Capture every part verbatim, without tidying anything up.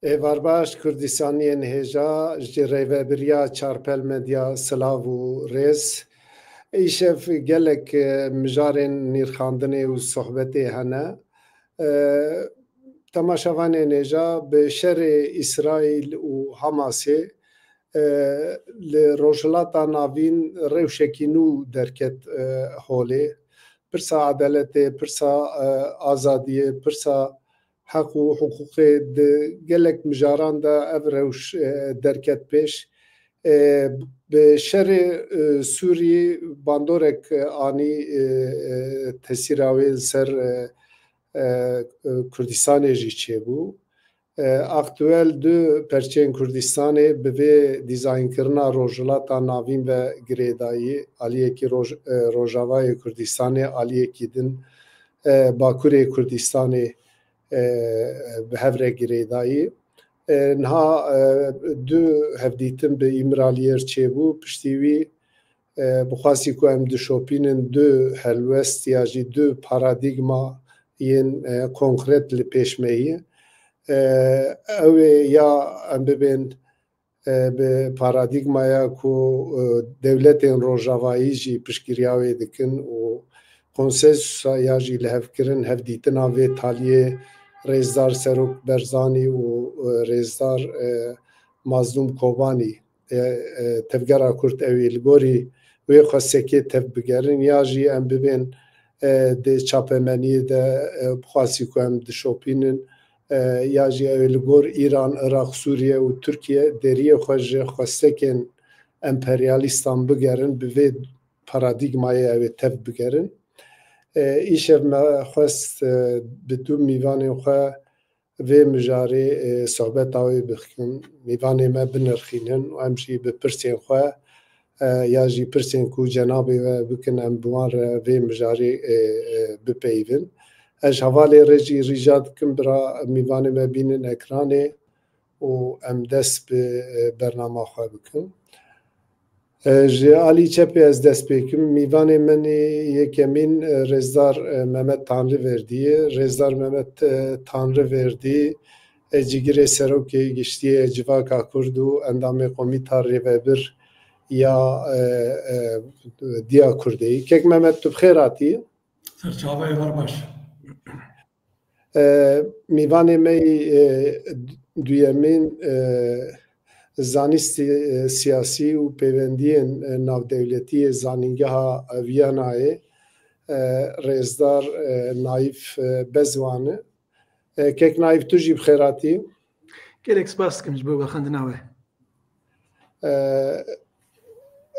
Êvar baş, Kurdistaniyên hêja, ji rêvebiriya Çarpel Medya silav û rêz. Îşev gelek, e, mijarên nîrxandinê û sohbetê hene. E, Temaşevanên hêja, bi şerê Îsraîl û Hamasê, e, li Rojhilata Navîn rewşekî nû derket, e, holê. Pirsa edaletê, pirsa, e, azadiyê, pirsa heq û hiqûqê di gelek mijaran de ev rewş, e, derket pêş. E, Bi şerê, e, Sûrî bandorek, e, anî, e, e, tesîra wê li ser, e, e, Kurdistanê jî çêbû. E, aktuel du perçeyên Kurdistanê bi vê dîzaynkirina Rojhilata Navîn ve girêdayî, aliyekî Roj-, e, Rojavayê Kurdistanê, aliyekî din, e, Bakurê Kurdistanê, e, bi hev re girêdayî. E, niha, e, du hevdîtin bi Îmraliyê re çêbû, piştî wî, e, bi xwestî ku em dişopînin du helwest ya jî du paradîgma yên, e, konkret li pêş me ye. E, Ew ê ya em bibên, e, bi paradîgmaya ku, e, dewletên rojavayî jî piştgiriya wê dikin û konsensusa ya jî lihevkirin, hevdîtina vê taliyê Rêzdar Serok Berzanî û, e, Rêzdar, e, Mazlûm Kobanî, e, e, tevgera Kurd ew ê li gorî wê xwestekê tev bigerin ya jî em bibên, e, di çapemeniyê de, e, bi xwestî ku em dişopînin, e, ya jî ew ê li gor Îran, Iraq, Sûriye û Tirkiye deriyê xwe ji xwestekên emperyalîstan bigerin, bi vê paradîgmayê ew ê tev bigerin. E, îşev me xwest, e, bi du mîvanên xwe vê mijarê, e, sohbeta wê bikin, mîvanê me binirxînin û em jî bi pirsên xwe, e, ya jî pirsên ku cenabê we bikin, em bi wan re vê mijarê, e, e, bipeyivin. Ez ji hevalê re jî rîca dikim, bira mîvanê me bînin ekranê û em dest bi, e, bernama xwe bikin. E, ji alî çepê ez dest pê kim. Mîvanê min ê yekemîn, e, Rêzdar, e, Mehmet Tanrıverdi ye. Rêzdar Mehmet, e, Tanrıverdi, e, cigirê Serokê Giştî yê Civaka Kurd û endamê Komîta Rêvebir ya, e, e, Diya Kurdê. Kek Mehmet, tu bi xêr hatî. Serçaveyê her baş. E, mîvanê me yî, e, duyemîn, e, zanistî, e, siyasî û pêvendiyên, e, navdewletî yê Zanîngeha Viyanayê, e, Rêzdar, e, Naîf, e, Bezwan e. E, kek Naîf, tu jî bi xêr hatî. Gelek spas dikim ji bo vexwendina we. E,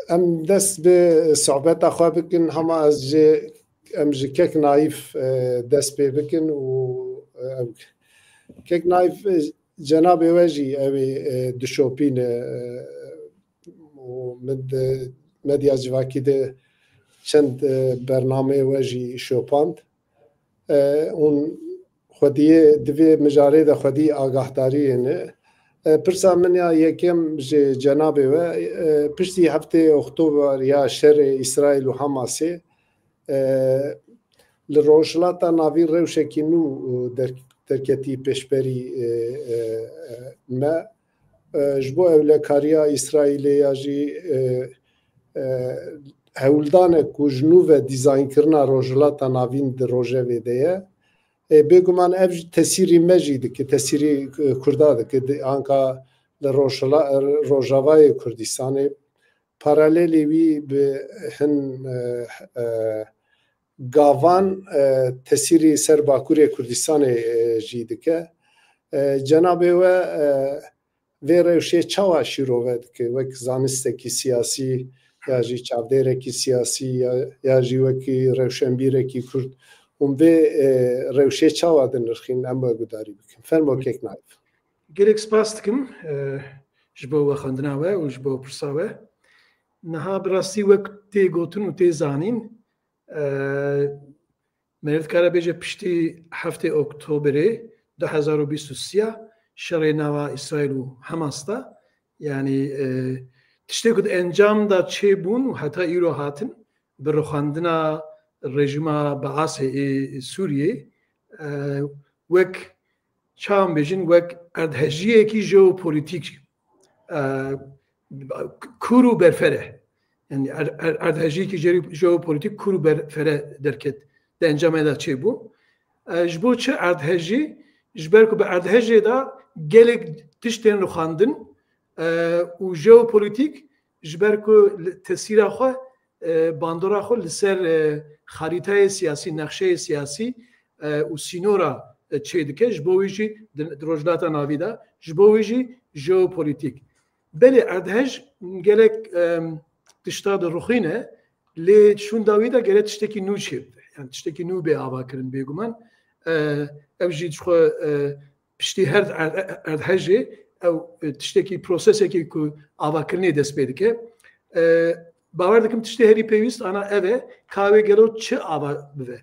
Em dest bi sohbeta xwe bikin, hema ez jê, em ji kek Naîf, e, dest pê bikin û, e, ew, kek Naîf, e, cenabê we jî ew ê, e, dişopîne, e, û min di medya civakî de çend, e, bernameyê we jî şopand. E, hûn xwediyê di vê mijarê de xwedî agahdariyê ne. E, pirsa min ya yekem ji cenabê we, e, piştî heftê Oktober ya şerê Îsraîl û Hamasê, e, li Rojhilata Navîn rewşekî nû, e, der-, derketî pêşberî, e, e, e, me. E, ji bo ewlekariya Îsraîlê ya jî, e, e, hewldanek ku ji nû ve dîzaynkirina Rojhilata Navîn di rojevê de ye. E, bêguman ev jî tesîrî me jî dike, tesîrî, e, Kurda dike. Di, anka li Rojhila-, Rojavayê Kurdistanê paralelê wî bi hin, e, e, gavan, e, tesîrî ser Bakurê Kurdistanê, e, jî dike. E, cenabê we, e, vê rewşê çawa şîrove dike? Wek zanistekî siyasî ya jî çavdêrekî siyasî ya, ya jî wekî rewşenbîrekî Kurd, hûn vê, e, rewşê çawa dinirxîn? Em we gudarî bikin. Fermo kek Naîf. Gelek spas dikim, e, ji bo vexwendina we û ji bo pirsa we. Niha bi rastî wek tê gotin û tê zanîn, e, merê dikare bêje piştî heftê Oktoberê du hezar û bîst û sê ya şerê nava Îsraîl û Hamas de, yanî, e, tiştê ku di encam de çêbûn û heta îro hatin, bi rixwendina rejîma Baasê ê Sûriyê, e, wek çawan bêjin, wek erdhejiyekî jeopolitîk, e, kûr û berfere. Yani er-, er-, erdhejiyekî jeri-, jeopolitîk kûr û berfere derket, di encamê de çêbû. E, ji bo çi erdhejî? Ji ber ku bi erdhejê de gelek tişt tên rixandin, e, û jeopolitîk ji ber ku li tesîra xwe, e, bandora xwe li ser, e, xarîteyê siyasî, nexşeyê siyasî, e, û sînora, e, çêdike. Ji bo wî jî di, di Rojhilata Navî de, ji bo wî jî jeopolitîk. Belê erdhej gelek, e, tişta dirixîne, lê şûnda wî de gere tiştekî nû çêbibe. Yani tiştekî nû bê avakirin bêguman. E, ev jî ji xwe, e, piştî her er-, er-, erdhejê ew, e, tiştekî, prosesekê ku avakirinê dest pê dike. E, bawer dikim tiştê herî pêwîst ana ev e, ka wê gelo çi ava bibe.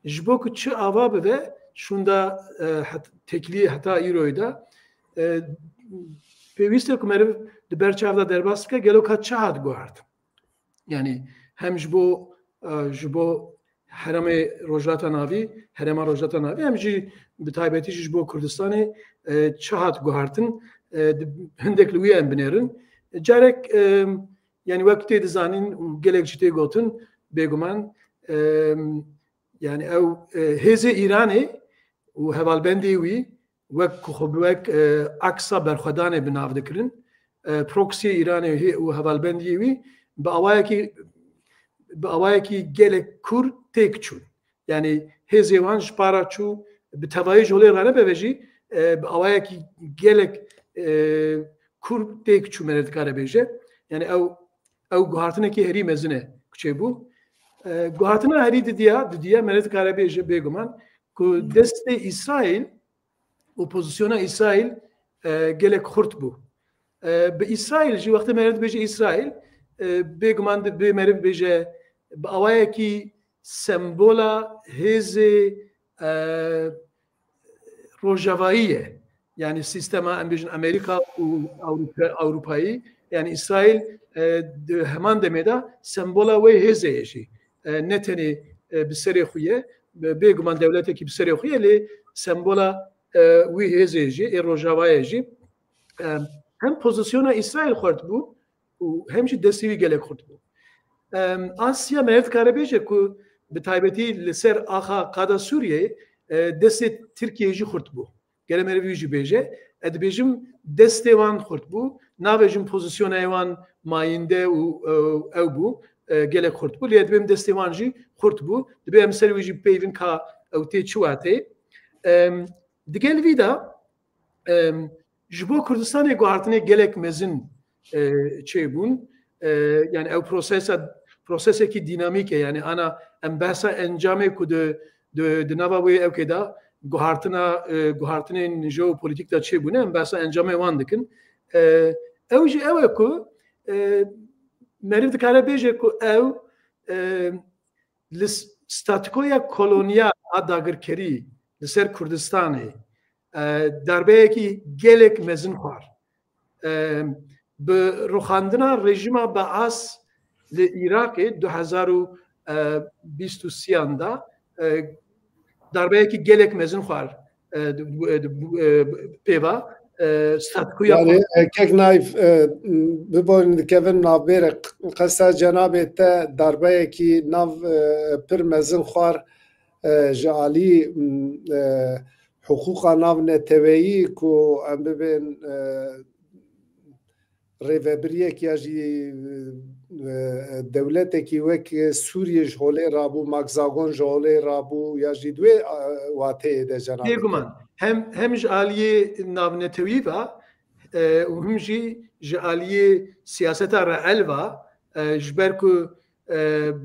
Ji bo ku çi ava bibe, şûnda, e, het-, têkiliyê heta îroyê de, e, pêwîst e ku meriv di ber çav de derbas bike, gelo ka çi hat guhartin. Yani hem ji bo, e, ji bo herêmê Rojhilata Navî, herêma Rojhilata Navî, hem jî bi taybetî jî ji bo Kurdistanê, e, çi hat guhartin, e, di, hindek li wî em binêrin. Carek, e, yani wek tê dizanîn û gelek jî tê gotin, bêguman, e, yani ew, e, hêzê Îranê û hevalbendê wî wek ku xwe bi wek, e, aksa berxwedanê bi nav dikirin. E, proxyê Îranê hê û hevalbendiyê wî bi awayekî, bi awayekî gelek kûr têk çûn. Yani hêzê wan ji para çû, bi tevayî ji holê ranebe ve jî, e, bi awayekî gelek, e, kûr têk çû, meriv dikare bêje. Yani ew, ew guhartinekî herî mezin e ku çêbû. E, guhartina herî didiya, didiya meriv dikare bêje bêguman ku destê Îsraîl û pozisyona Îsraîl, e, gelek xurt bû. E, bi Îsraîl jî, wextê meriv dibêje Îsraîl, e, bêguman di-, bê meriv bêje bi awayekî sembola hêzê, e, rojavayî ye. Yani sîstema, em bêjin, Amerîka û Ewropa, Ewropayî, yani Îsraîl, e, di heman demê de sembola wê hêzê ye jî. E, ne tenê, e, bi serê xwe ye, be-, bêguman dewletekî bi serê xwe ye, lê sembola, e, wî hêzê jî, ê Rojavayê jî. E, hem pozisyona Îsraîl xurt bû û hem jî destê wî gelek xurt bû. E, Asya meriv dikare bêje ku bi taybetî li ser axa qada Sûriyeyê, e, destê Tirkiyeyê jî xurt bû. Gere meriv wî jî bêje. Ez dibêjim destê wan xurt bû. Nabêjim pozisyonayê wan mayînde û, e, ew bû. E, gelek xurt bû. Lê ez dibêm destê wan jî xurt bû. Dibê em ser wî jî bipeyvin ka ew tê çi wateyê. Em, digel vî de, em, ji bo Kurdistanê guhartinê gelek mezin, e, çêbûn. E, yani ew prosesa, prosesekî dînamîk e. Yani ana em behsa encamê ku di, di, di nava wê ewkê de guhartina, e, guhartinên jeopolitîk de çêbûne, em behsa encamê wan dikin. E, ew jî ew e ku, e, meriv dikare bêje ku ew, e, li s-, statikoya kolonyal a dagirkerî li ser Kurdistanê, e, darbeyekî gelek mezin xwar. E, bi rûxandina rejîma Baas li Iraqê du hezar û bîst û sêyan de, e, darbeyekî gelek mezin xwar, e, di, e, di, e, pêva, e, statikoya Yani, e, kek Naif, e, biborin dikevin navbêrek, qesta cenabê te darbeyekî nav, e, pir mezin xwar, e, ji alî, m, e, hiqûqa navneteweyî ku em bibên, e, rêvebiriyek ya jî, e, dewletekî wek Sûriyê ji holê rabû, Makzagon ji holê rabû ya jî di wê, e, wateyê de cenabê te. Bêguman. Hem, hem ji aliyê navnetewî ve, e, û him jî ji aliyê siyaseta reel ve, e, ji ber ku, e,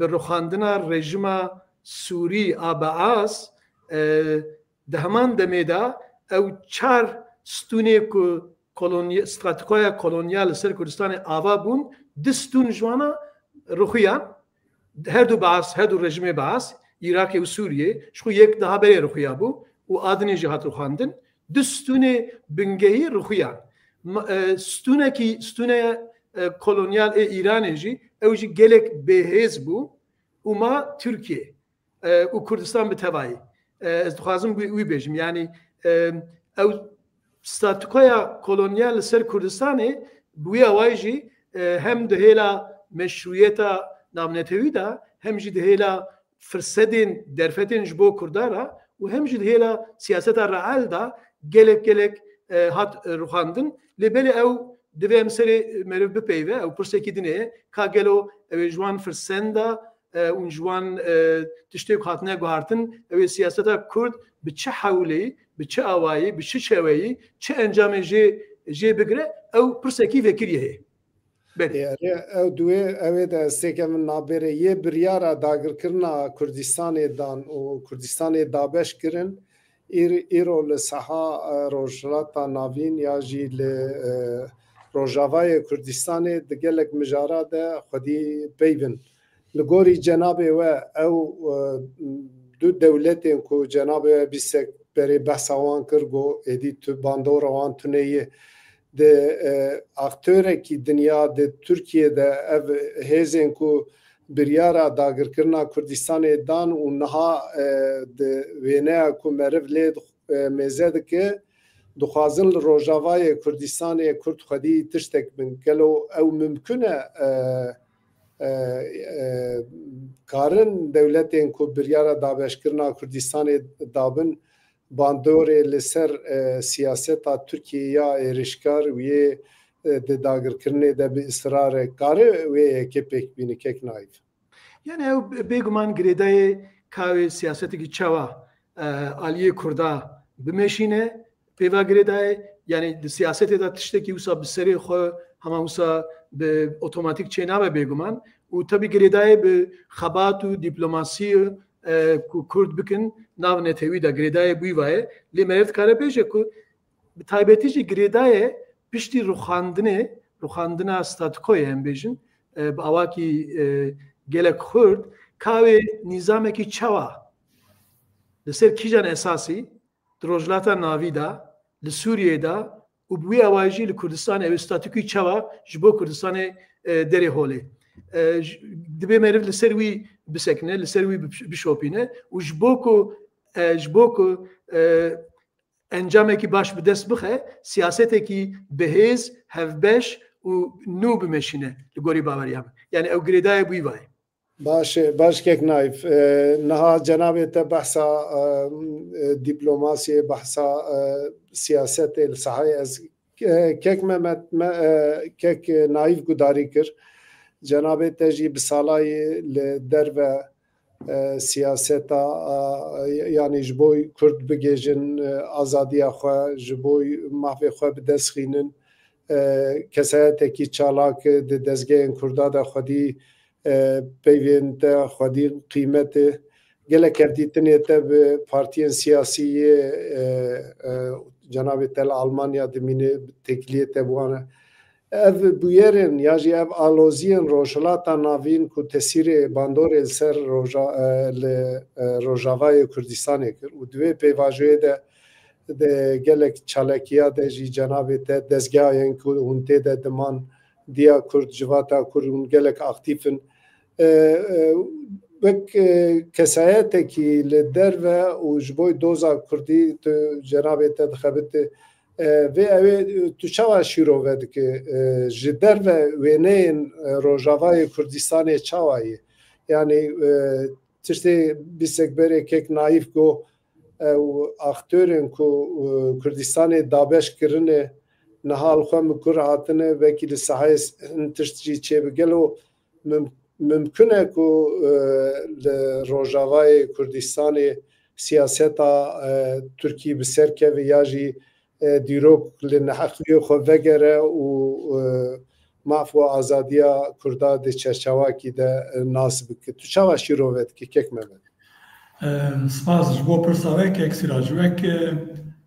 bi rûxandina rejîma Sûrî a Baas, e, di heman demê de ew çar stûnê ku koloniya-, stratîkaya kolonyal li ser Kurdistanê ava bûn, du stûn ji wana rixuyan, her du Baas, her du rejîmê Baas, Iraqê û Sûriyê, ji xwe yek daha berê rixuya bû û a dinê jî hat rixwandin, du stûnê bingehî rixuyan. Ma-, e, stûnekî, stûne, e, kolonyal ê Îranê jî, ew jî gelek bêhêz bû û ma Tirkiye, e, û Kurdistan bi tevayî. E, ez dixwazim wî, wî bêjim. Yanî, e, Ew statikoya kolonyal li ser Kurdistanê bi wî awayî jî, e, hem di hêla meşrûyeta navnetewî de, hem jî di hêla firsedên derfetên ji bo Kurda re û hem jî di hêla siyaseta reel de gelek gelek, e, hat, e, ruxandin. Lê belê ew divê em serê meriv bipeyve, ew pirsekî din e, ka gelo ew ê ji wan firsenda, e, û ji wan, e, tiştê ku hatine guhartin, ew ê siyaseta Kurd bi çi hewlê, bi çi awayî, bi çi çeweyî, çi encamê jê, jê bigire, ew pirsekî vekirî heye. Belê. Erê, ew duê, ew ê de ez têkevin nabêrê yê biryara dagirkirina Kurdistanê dan û Kurdistanê dabeş kirin, îr-, îro li saha, e, Rojhilata Navîn ya jî li, e, Rojavayê Kurdistanê di gelek mijara de xwedî peyvin. Li gorî cenabê we ew, e, du dewletên ku cenabê we bîstek berê behsa wan kir, got êdî tu bandora wan tune ye. Di, e, aktorekî dinya di Tirkiye de ev hêzên ku biryara dagirkirina Kurdistanê dan û niha, e, di wêneya ku meriv lê dix-, e, mêze dike, dixwazin li Rojavayê Kurdistanê Kurd xwedî tiştek bin. Gelo ew mimkun e, e, e, e, karin dewletên ku biryara dabeşkirina Kurdistanê dabin, bandorê li ser, e, siyaseta Tirkiyê ya êrişkar û yê, e, di dagirkirinê de bi israr e. Kare wê yekê pêk bîne, kek Naîf? Yani ew bê-, bêguman girêdayê ka wê siyasetekî çawa, e, aliyê Kurda bimeşîne, pêva girêdayê, yani di siyasetê de tiştekî wisa bi serê xwe, hema wisa bi otomatik çênabe bêguman. Û tabii girêdayê bi xebat û diplomasî, e, ku Kurd bikin nav netewî de girêdayê bûyî vaye. Lê meriv dikare bêje ku bi taybetî jî girêdayê piştî ruxandinê, ruxandina statikoyê em bêjin, e, bi awakî, e, gelek xurt, ka wê nîzamekî çawa li ser kîjan esasî di Rojhilata Navî de, li Sûriyeyê de û bi wî awayî jî li Kurdistanê ew statûkî çawa ji bo Kurdistanê, e, derê holê. E, j-, dibê meriv li ser wî bisekine, li ser wî biş-, bişopîne û ji bo ku, e, ji bo ku, e, encamekî baş bi dest bixe, siyasetekî bihêz, hevbeş û nû bimeşîne li gorî baweriya min. Yani ew girêdayê bûyî vaye. Baş e, baş kek Naîf. E, niha cenabê te behsa, e, e, diplomasiyê, behsa, e, siyasetê li sahayê ez, e, kek Mehmet, me, e, kek Naîf gudarî kir. Cenabê te jî bi salayê li derve, e, siyaseta, e, yanî ji bo Kurd bigihêjin, e, azadiya xwe, ji bo mafê xwe bi dest xînin, e, kesayetekî çalak di dezgehên Kurda de xwedî, e, peyvên te xwedî qîmet e. Gelek hevdîtinê te bi partiyên siyasî yê, e, e, cenabê te li Almanya dimîne, têkiliyê te bi wan e. Ev bûyerên ya jî ev aloziyên Rojhilata Navîn ku tesîrê bandorê li ser roja-, e, li, e, Rojavayê Kurdistanê kir û di wê pêvajoyê de di gelek çalakiya de jî cenabê te dezgehayên ku hûn tê de diman, Diya Kurd, Civata Kurd, hûn gelek aktîf in. E, e, wek, e, kesayetekî li derve û ji bo doza Kurdî tu cenabê te dixebite, e, vê ew ê, e, tu çawa şîrove dike? E, ji derve wêneyên, e, Rojavayê Kurdistanê çawa ye? Yani, e, tiştê bîstek berê kek Naîf got, ew aktorên ku, e, Kurdistanê dabeş kirine, niha li xwe mikur hatine, wekî li sahayê s-, hin tişt jî çêbe. Gelo mim-, mimkun e ku, e, li Rojavayê Kurdistanê siyaseta, e, Tirkî bi ser keve ya jî, e, dîrok li neheqiyê xwe vegere û, e, maf û azadiya Kurda di çerçewakî de, e, nas bike. Tu çawa şîrove dikî, kek Mehmet? E, spas ji bo pirsa we, kek Sîrac. Wek, e,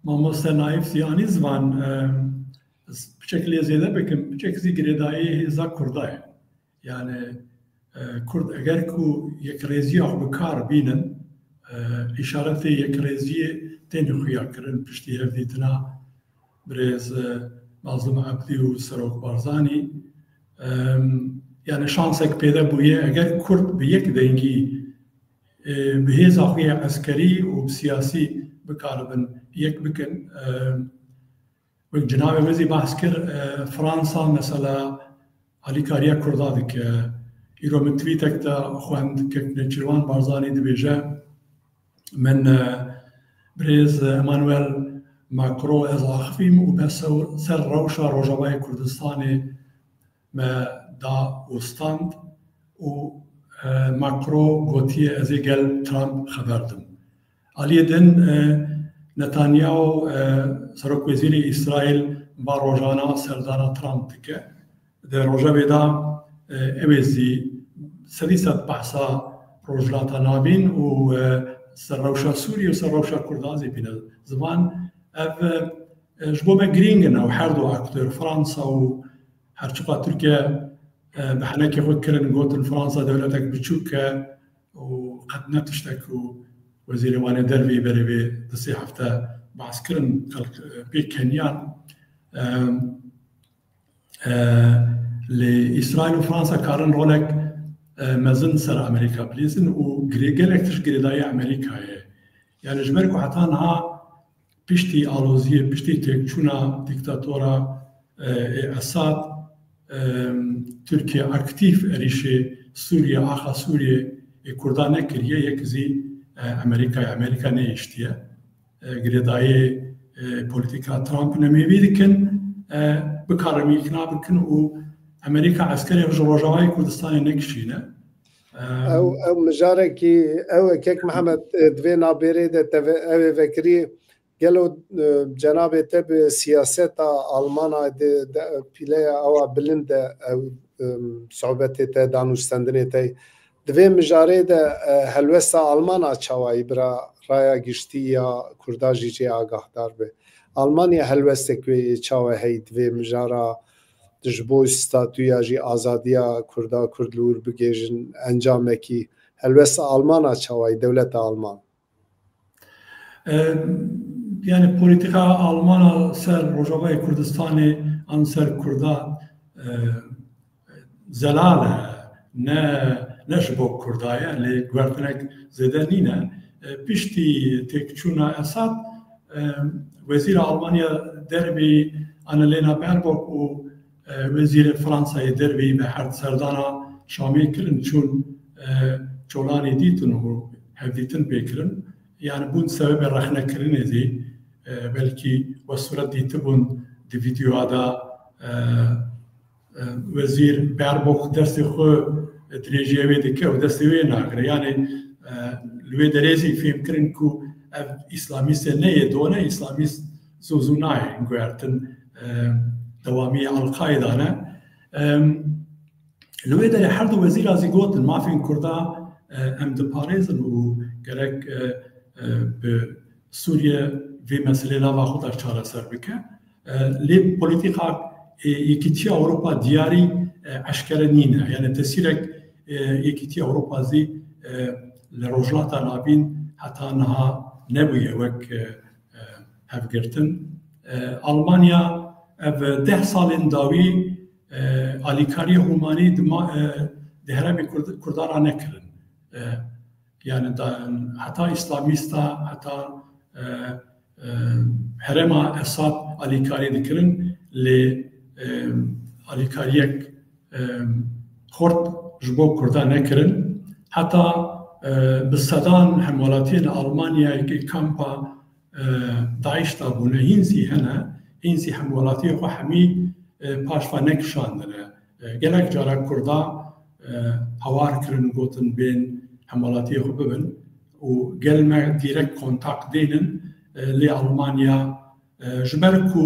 mamoste Naîf zî anî ziman, e, ez piçek lê zêde bikim, piçek zî girêdayî hêza Kurda ye. Yani, e, Kurd eger ku yekrêziya xwe bi kar bînin, e, îşaretê yekrêziyê têne xuya kirin piştî hevdîtina birêz, e, Mazlûm Ebdî û Serok Barzanî. E, yani şansek pêde bûye, eger Kurd bi yek dengî, e, bi hêza xwe yê eskerî û bi siyasî bikaribin yek bikin. E, wek cinabê me zî behs kir, e, Fransa mesela alîkariya Kurda dike. Îro min tweetek de xwend, kek Nêçîrvan Barzanî dibêje, min, e, birêz Emmanuel Macron ez axivîm û me sew-, ser rewşa Rojavayê Kurdistanê me da û stand û, e, Macron gotiye ez ê gel Trump xeber dim. Aliyê din, e, Netanyahu, e, serokwezîrê Îsraîl va rojana serdana Trump dike. Di rojevê de, e, ew ê zî sedî sed behsa Rojhilata Navîn û, e, ser rewşa Sûriyê û ser rewşa Kurdan zî bîne ziman. Ev, e, ji bo me girîng in ew her du aktor, Fransa û her çiqa Tirkiye, e, bi henekê xwe kirin, gotin Fransa dewletek biçûk e û qet ne tiştek ku Wezîrê Wanê Dervî berê vê du sê hefte behs kirin, xelk, e, pê keniyan. E, e, lê Îsraîl û Fransa karin rolek, e, mezin ser Amerîka bilîzin û girê-, gelek tişt girêdayî Amerîkayê. Yani ji ber ku heta niha piştî aloziyê, piştî têkçûna dîktatora, e, ê Esad, e, Tirkiye aktîf êrîşê Sûriye, axa Sûriye ê Kurda nekiriye, yek zî, e, Amerîka ye. Amerîka nehiştiye. E, girêdayî, e, polîtîka Trump nemêvî dikin, e, bikarin îkna bikin û Amerîka eskerê ji Rojavayê Kurdistanê nekişîne. E, Ew, ew mijarekî, ew e, kek Mihemed, e, di vê nabêrê de te ve-, ew ê vekirî, gelo, e, cenabê te bi siyaseta Almana de, de, pîleya ewa bilind e, ew, e, sohbetê te, danûstendinê te. Di vê mijarê de, e, helwesta Almana çawa yî bira raya giştî ya Kurda jî jê agahdar be? Almanya helwestek wê yê çawa heyî di vê mijara, di ji bo statûya jî azadiya Kurda, Kurd li wir bigihêjin encamekî, helwesta Almana çawa yî, dewleta Alman? E, yani polîtîka Almana ser Rojavayê Kurdistanê an ser Kurda, e, zelal e, ne, ne ji bo Kurda ye, lê guhertinek zêde nîne. E, piştî têkçûna Esad, e, wezîra Almanya dervî Annalena Baerbock û, e, wezîrê Fransayê dervî bi herd serdana Şamê kirin, çûn, e, çolanê dîtin û hevdîtin pê kirin. Yani bûn sebebê rexnekirinê zî, e, belkî we sûret dîtibûn di vîdeoya de, e, e, wezîr Baerbock destê xwe dirêjiyê wê dike û destê wê nagire. Yani, e, li wê derê zî fêm kirin ku ev îslamîstê ne yê do ne, îslamîst zû zû nayê guhertin, e, dewamiyê Al-Qaîda ne. E, li wê derê her du wezîra zî gotin, mafên Kurda, e, em diparêzin û gerek, e, e, bi Sûriye vê meselê nava xwe de çareser bike. E, lê polîtîka, e, Yekîtiya Ewropa diyarî, e, eşkere nîne. Yani tesîrek, e, Yekîtiya Ewropa zî, e, li Rojhilata Navîn heta niha nebûye wek, e, e, hevgirtin. E, Almanya ev deh salên dawî, e, alîkariyê Hûmanî di ma-, e, di herêmê Kurd-, Kurdan re nekirin. E, Yani da, heta îslamîsta, heta, e, e, herêma Esad alîkarî dikirin, lê, e, alîkariyek, e, xurt ji bo Kurda nekirin. Heta, e, bi sedan hemwelatiyên Almanyayê kampa, e, DAIŞ de bûne, hîn zî hene, hîn zî hemwelatiyê xwe hemî, e, paşva nekişandine. E, gelek cara Kurda, e, hawar kirin, gotin bên hemwelatiyê xwe bibin û gel me dîrek kontak dênin, e, lê Almanya, e, ji ber ku,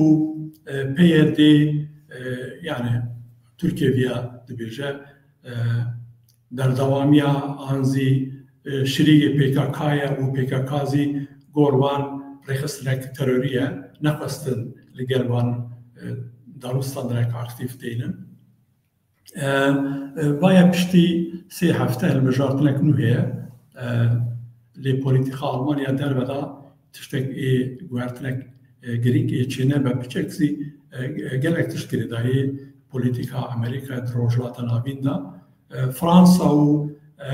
e, P Y D, e, yani Tirkiye viya dibêje, e, berdewamiya an zî, e, şirîyê P K K ye û P K K zî gor wan rêxistinek terorî ye, nexwestin li gel wan, e, danûstandinek aktîf tênin. E, e, vaya piştî sê hefte hilbijartinek nû heye. E, lê polîtîka Almanya derve de tiştek ê guhertinek, e, girîng ê çênebe, piçek zî, e, gelek tişt girêdayî polîtîka Amerîka di Rojhilata Navîn de. E, Fransa û, e,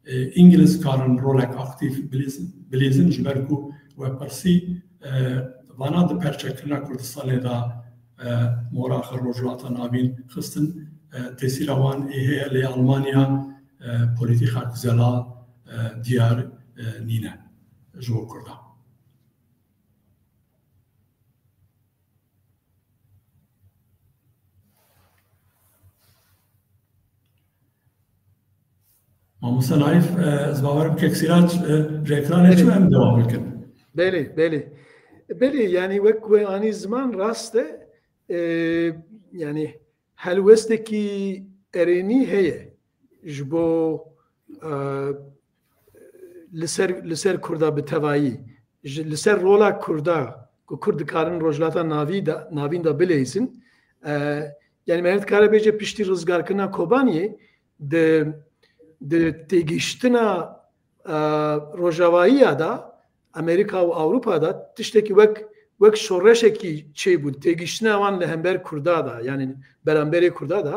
e, Îngiliz karin rolek aktîf bilîz-, bilîzin, ji ber ku We pirsî, e, vana di perçekirina Kurdistanê de, e, mora xwe Rojhilata Navîn xistin, e, tesîra wan ê heye, lê Almanya, e, polîtîka ku zelal, e, diyar, e, nîne ji bo Kurdan. Mamoste Naif, e, ez bawer im kek Sîrac, e, ji ekranê çû, em dewam bikin. Belê, belê. Belê, yani wek we anî ziman rast e, e, yani helwestekî erênî heye ji bo, e, li ser, li ser Kurda bi tevayî, ji, li ser rola Kurda ku Kurd dikarin Rojhilata Navî de, Navîn de bileyzin. E, yani me dikare bêje piştî rizgarkirina Kobaniyê di, di têgihiştina, e, Rojavayiya de Amerîka û Ewropa de tiştekî wek, wek şoreşekî çêbû, têgihiştina wan li hember Kurda de, yani beramberê Kurda de,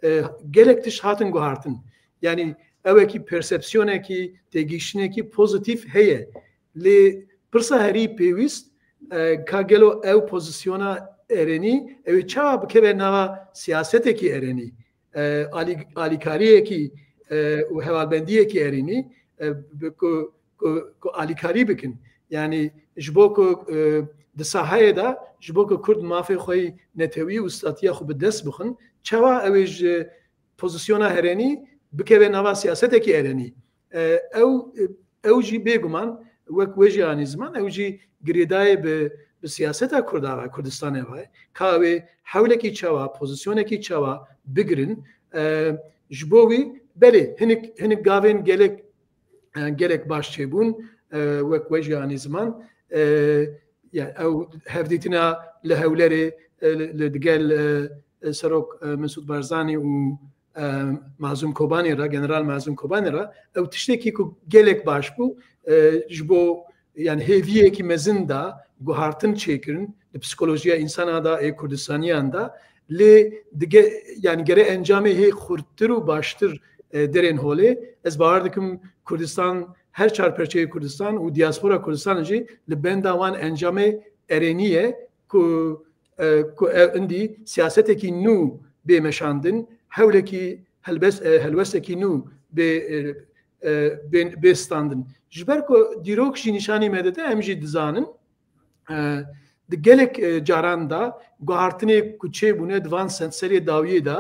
e, gelek tişt hatin guhartin. Yani ewekî persepsiyonekî, têgihiştinekî pozîtîf heye. Lê pirsa herî pêwîst, e, ka gelo ew pozîsyona erênî, ew ê çawa bikeve nava siyasetekî erênî, e, alî-, alîkariyekî, e, û hevalbendiyekî erênî, e, bi-, ku, ku, ku alîkarî bikin. Yani ji bo ku, e, di sahayê de, ji bo ku Kurd mafê xwe yî netewî û statiya xwe bi dest bixin, çawa ew ê ji pozîsyona herênî bikeve nava siyasetekî erênî. E, ew, ew jî bêguman, wek we jî anî ziman, ew jî girêdayê bi, bi siyaseta Kurda ve, Kurdistanê ve. Ka ew ê hewlekî çawa, pozîsyonekî çawa bigirin. E, ji bo wî, belê, hinik, hinik gavên gelek, e, gelek baş çêbûn, e, wek we jî anî ziman. E, yani ew hevdîtina li Hewlerê, e, li, li digel, e, e, Serok, e, Mesûd Barzanî û, e, Mazlûm Kobanî re, General Mazlûm Kobanî re, ew tiştekî ku gelek baş bû, e, ji bo, yani hêviyekî mezin da guhartin çêkirin li psikolojiya însana da, ê Kurdistaniyan da, lê dige, yani gere encamê hê xurttir û baştir, e, derên holê. Ez bawer dikim Kurdistan, her çar perçeyê Kurdistan û diaspora Kurdistan jî li benda wan encamê erênî ye ku, e, ku ev indî siyasetekî nû bê meşandin, hewlekî helbes-, e, helwestekî nû bê, e, e, bê, bê standin. Ji ber ku dîrok jî nîşanî me dide, em jî dizanin, e, di gelek, e, caran de guhartinê ku çêbûne di van sed serê dawiyê de,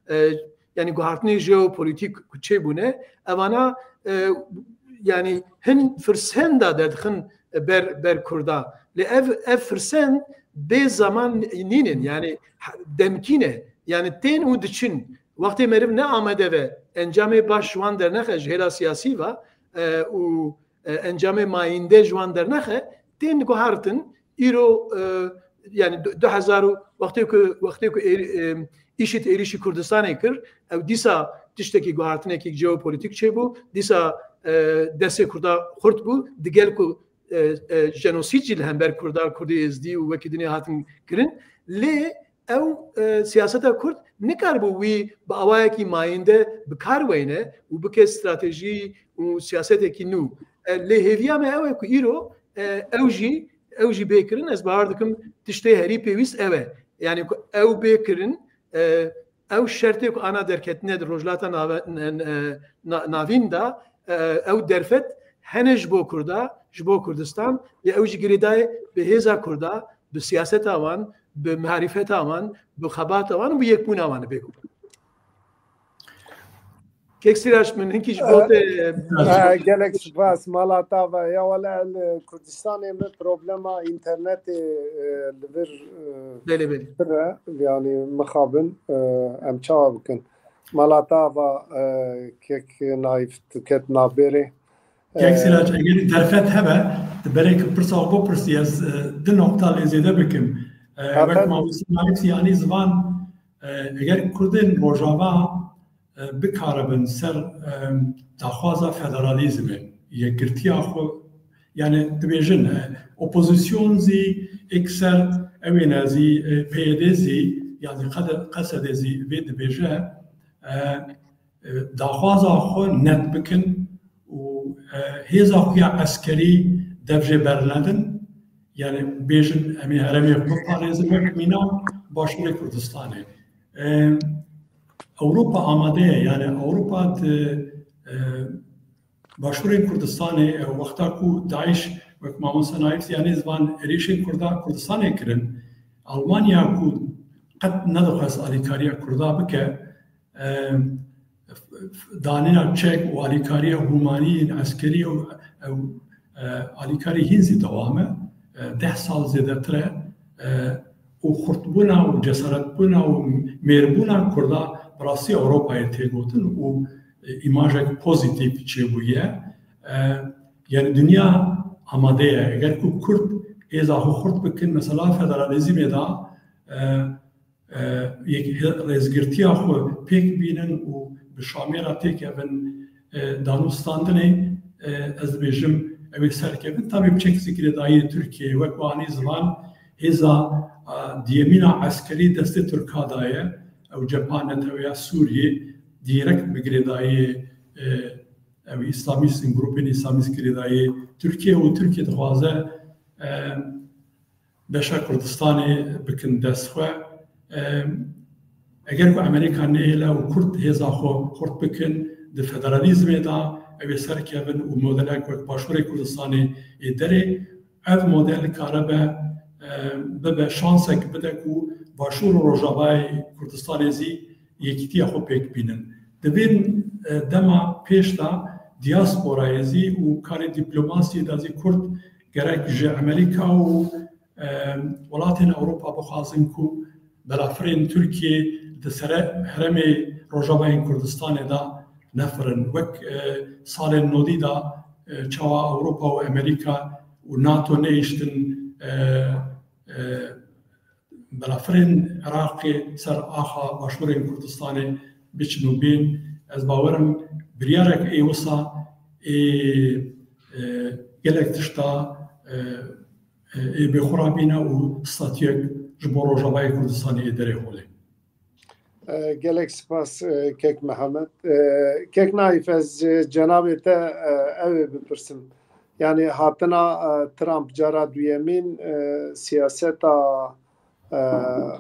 e, yani guhartinê jeopolitîk ku çêbûne, evana, e, yani hin firsend de derdixin ber, ber Kurda. Lê ev, ev firsend bê zaman nînin, yani demkî ne. Yani tên û diçin. Wextê meriv ne amade ve, encamê baş ji wan dernexe, ji hêla siyasî ve, e, û, e, encamê mayînde ji wan dernexe, tên guhartin, îro, e, yani du, du hezar û wextê ku, wextê ku êr-, e, îşît êrîşî Kurdistanê kir, ew dîsa tiştekî guhartinekî jeopolitîk çêbû, dîsa, e, destê Kurda xurt bû, digel ku, e, e, jenosîd jî li hember Kurdan, Kurdê Êzdî û wekî dinê hatin kirin. Lê ew, e, siyaseta Kurd nikaribû wî bi awayekî mayînde bi kar weyne û bike stratejî û siyasetekî nû. E, lê hêviya me ew e ku îro, e, ew jî, ew jî bê kirin, ez bawer dikim tiştê herî pêwîst ew e. Yani ku ew bê kirin, e, ew şertê ku ana derketine di Rojhilata Nave-, n-, n-, e, na-, Navîn de, e, ew derfet hene ji bo Kurda, ji bo Kurdistan, lê ew jî girêdayê bi hêza Kurda, bi siyaseta wan, bi marîfeta wan, bi xebata wan û bi yekbûna wan bêguman. Kek Sîrac, min hinkî ji bo te, e, e, gelek spas, mala te ava. Ya wele li Kurdistanê me problema înternetê, e, li vir, e, Belê, belê. pir e, yani mixabin, e, em çawa bikin? Mala te ava, e, kek Naîf diket navbêrê. Kek Sîrac, eger derfet hebe, tu berek pirsa xwe bipirsî, ez, e, du noqta lê zêde bikim. E, wek Efendim? Mamoste Naîf jî anî ziman, e, eger Kurdên Rojava, e, bikaribin ser, e, daxwaza federalîzmê, yekgirtiya xwe, yani dibêjin, e, opozîsyon zî, ekser ewêne zî, e, P Y D zî, ya zî Qede-, Qesede zî vê dibêje, e, e, daxwaza xwe net bikin û, e, hêza xwe ya eskerî dev jê bernedin. Yani bêjin em ê herêmê xwe biparêzin wek mîna Başûrê Kurdistanê. E, Ewropa amade ye, yani Ewropa di, e, Başûrê Kurdistanê, e, wexta ku DAIŞ wek mamoste Naîf yanî zivan êrîşên Kurda, Kurdistanê kirin, Almanya ku qet nedixwest alîkariya Kurda bike, e, danîna çek û alîkariya hûmanî yên eskerî û, ew, e, alîkarî hîn zî dewam e. E, deh sal zêdetir e. E, û xurtbûna û cesaretbûna û mêrbûna Kurda bi rastî Ewropayê tê gotin û, e, îmajek pozîtîf çêbûye. E, yani dinya amade ye. Eger ku Kurd hêza xwe xurt bikin, mesela federalîzmê de, e, e, yek rêzgirtiya xwe pêk bînin û bi Şamê re têkevin, e, danûstandinê, e, ez dibêjim ew ê serkevin. Tabî bi çek zî girêdayiyê Tirkiyeyê, wek we anî zivan, hêza, e, diyemîna eskerî destê Tirka de ye. Ew cepha neteweya Sûriyê dîrekt bi girêdayiyê, e, ew îslamîst in, grûpên îslamîst girêdayiyê Tirkiye û Tirkiye dixwaze, e, beşa Kurdistanê bikin dest xwe. Em, eger ku Amerîka nehêle û Kurd hêza xwe xurt bikin, di federalîzmê de ew ê serkevin û modelek wek Başûrê Kurdistanê ê derê, ev model kare be, em, bibe şansek bide ku Başûr û Rojavayê Kurdistanê zî yekîtiya xwe pêk bînin. Di vê, e, dema pêş de diasporayê zî û karê dîplomasiyê de zî Kurd gerek ji Amerîka û, e, welatên Ewropa bixwazin ku belafirên Tirkiyê di sere herêmê Rojavayên Kurdistanê de nefirin. Wek, e, salên nodî de, e, çawa Ewropa û Amerîka û NATO nehiştin, e, e, belafirên Iraqê ser axa Başûrên Kurdistanê biçin û bên. Ez bawerim biryarek ê wisa ê, e, gelek tişta, e, e, ê bêxwe rabîne û statuyek ji bo Rojavayê Kurdistanê ê derê holê. E, gelek spas, e, Kek Mihemed. E, Kek Naîf, ez, e, cenabê te, e, ew ê bipirsim. Yani hatina, e, Trump cara duyemîn, e, siyaseta, e,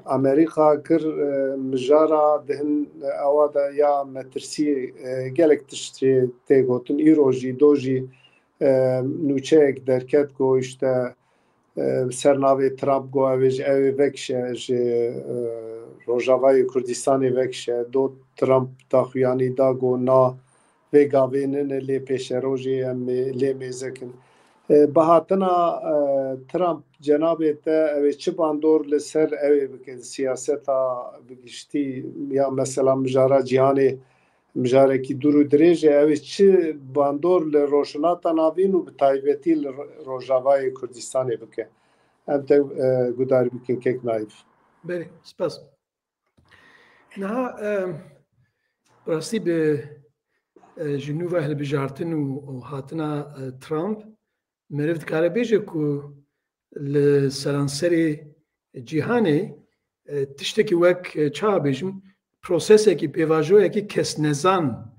Amerîka kir, e, mijara di hin ewa de ya metirsiyê, e, gelek tişt jê tê gotin. Îro jî, do jî, e, nûçeyek derket ku işte, e, ser navê Trump got, ew ê ji, ew ê vekişe ji, e, Rojavayê Kurdistanê vekişe. Do Trump daxuyanî da got, na, vê gavê nine, lê pêşerojê em ê lê mêze kin. E, bi hatina, e, Trump cenabê te, ew ê çi bandor li ser ew ê bike di siyaseta bi giştî ya mesela mijara cîhanê mijarekî dûr û dirêj e, ew ê çi bandor li Rojhilata Navîn û bi taybetî li Ro-, Rojavayê Kurdistanê bike? Em te, e, guhdar bikin, Kek Naîf. Belê, spas. Niha, e, rastî bi, e, ji nû ve hilbijartin û, û hatina, e, Trump, meriv dikare bêje ku li seranserê cîhanê, e, tiştekî wek, e, çawa bêjim, prosesekî, pêvajoyekî kesnezan,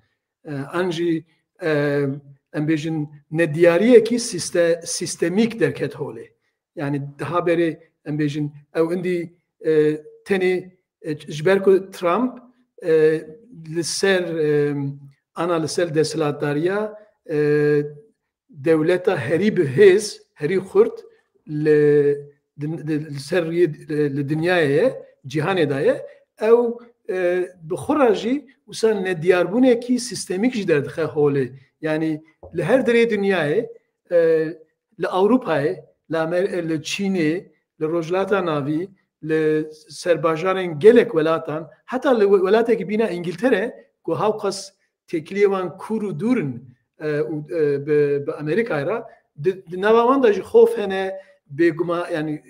e, an jî, e, em bêjin nediyariyekî sîste-, sîstemîk derket holê. Yani daha berê em bêjin ew indî, e, tenê, e, ji ber ku Trump, e, li ser, e, ana li ser desthilatdariya, e, dewleta herî bi hêz, herî xurt li, di, di, li ser riyê, li, li dinyayê ye, cîhanê de ye. Ew, e, bi xwe re jî wisa nediyarbûnekî sîstemîk jî derdixe holê. Yani li her derê dinyayê, e, li Ewropayê, li Amer-, li Çînê, li Rojhilata Navî, li serbajarên gelek welatan, heta li we-, welatekî bîna Îngiltere, ku hawqas têkiliyê wan kûr û dûr in, e, û, e, bi, bi Amerîkayê re, di, di nava wan de jî xof hene, bêguma-, yani,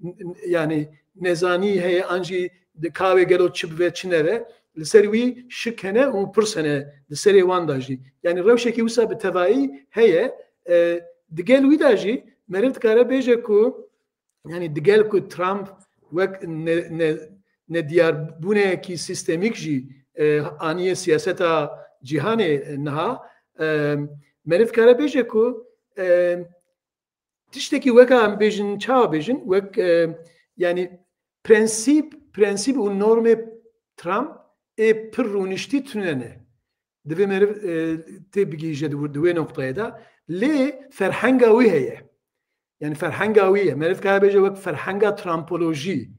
n-, n-, yani nezanî heye, an jî di ka wê gelo çi bibe, çi nebe, li ser wî şik hene û pirs hene di serê wan de jî. Yani rewşekî wisa bi tevayî heye, e, digel wî de jî meriv dikare bêje ku, yani digel ku Trump wek ne-, ne-, nediyarbûneyekî sîstemîk jî, e, aniye siyaseta cîhanê niha, e, meriv dikare bêje ku, e, tiştekî weka em bêjin, çawa bêjin, wek, e, yanî prensîp, prensîp û normê Trump ê pir rûniştî tune ne. Divê meriv, e, tê bigihîje di, di wê noqteyê de. Lê ferhenga wî heye. Yani ferhenga wî ye. Meriv kare bêje wek ferhenga Trumpolojî.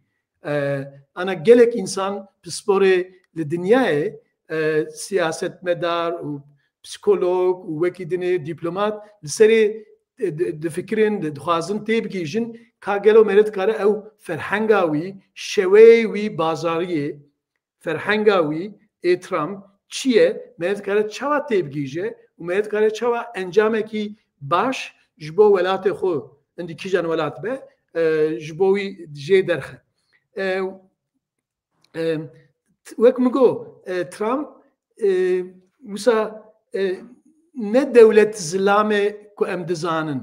E, ana gelek însan pisporê li dinyayê, e, siyasetmedar û psîkolog û wekî dinê dîplomat li serê, e, di-, difikirin, di-, dixwazin têbigihîjin ka gelo meriv dikare ew ferhenga wî, şeweyê wî bazariyê, ferhenga wî ê Trump çi ye, meriv dikare çawa têbigihîje û meriv dikare çawa encamekî baş ji bo welatê xwe, endî kîjan welat be, e, ji bo wî jê derxe. E, e, t-, wek min got, e, Trump, e, wisa, e, ne dewlet zilam e ku em dizanin.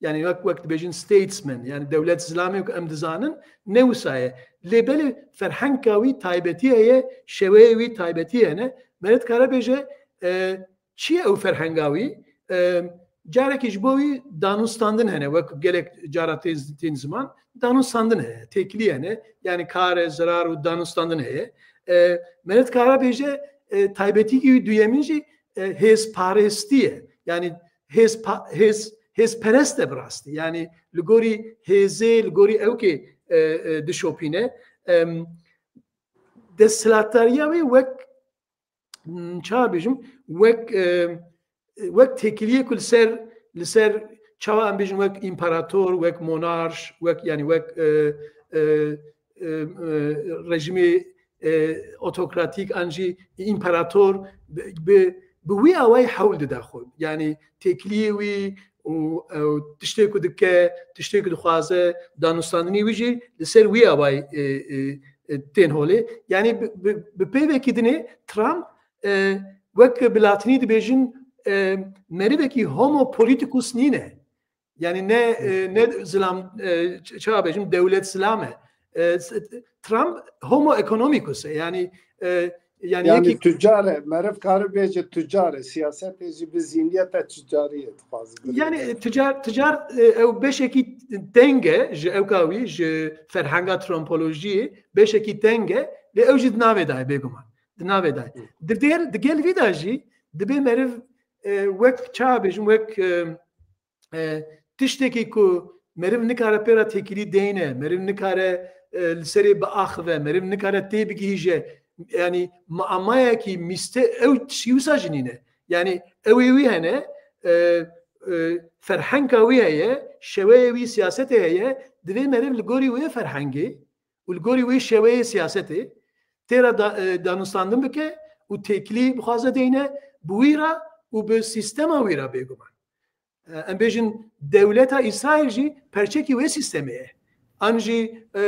Yani wek, wek dibêjin statesman, yani dewlet zilamê ku em dizanin, ne wisa ye. Lê belê ferhenka wî taybetî heye, şeweyê wî taybetî hene. Meriv dikare bêje, e, çi ye ew ferhenga wî? E, carekî ji bo wî danûstandin hene, wek gelek cara tên, tên ziman, danûstandin heye, têkilî hene. Yani kare, zerar û danûstandin heye. E, meriv dikare bêje, e, taybetîkî wî duyemîn jî, e, hêzparêstî ye. Yani hêz pa-, hêz, hêzperest e bi rastî. Yani li gorî hêzê, li gorî ewkê, e, e, dişopîne. Em, desthilatdariya wê wek, m, çawa bêjim, wek, e, wek têkiliyê ku li ser, li ser çawa em bêjin wek împarator, wek monarş, wek, yani wek, e, e, e, e, rejîmê, e, otokratîk an jî împarator bi, bi, bi wî awayî hewl dide xwe. Yani têkiliyê wî û, e, tiştê ku dike, tiştê ku dixwaze, danûstandinê wî jî li ser wî awayî, e, e, e, tên holê. Yani bi, bi, bi pêvekî dinê Trump, e, wek bi latinî dibêjin, e, merivekî homo politicus nîne. Yani ne, e, ne zilam, e, ç-, çawa bêjim, dewlet zilam e. E, s-, Trump homo economicus e. Yani, e, yani Yani yekî tüccar e, meriv kare bêje tüccar e, siyasetê jî bi zihniyeta tüccariyê dixwaze birê. Yani, e, tüccar, tüccar, e, ew beşekî teng e ji ewka wî, ji ferhenga Trumpolojiyê beşekî teng e, lê ew jî di navê de ye bêguman. Di navê de ye. Hı. Di gel, di gel vî de jî dibê meriv, e, wek çawa bêjim, wek, e, e, tiştekî ku meriv nikare pê re têkilî deyne, meriv nikare, e, li serê biaxive, meriv nikare tê bigihîje. Yani muamayekî mîste ew tiştî wisa jî nîne. Yani ew ê wî hene, e, e, ferhenka wî heye, şeweyê wî siyasetê heye, divê meriv li gorî wê ferhengê û li gorî wê şeweyê siyasetê tê re da-, e, danûstandin bike û têkilî bixwaze deyne, bi wî re û bi sîstema wî re bêguman. E, em bêjin dewleta Îsraîl jî perçekî wê sîstemê ye. An jî, e,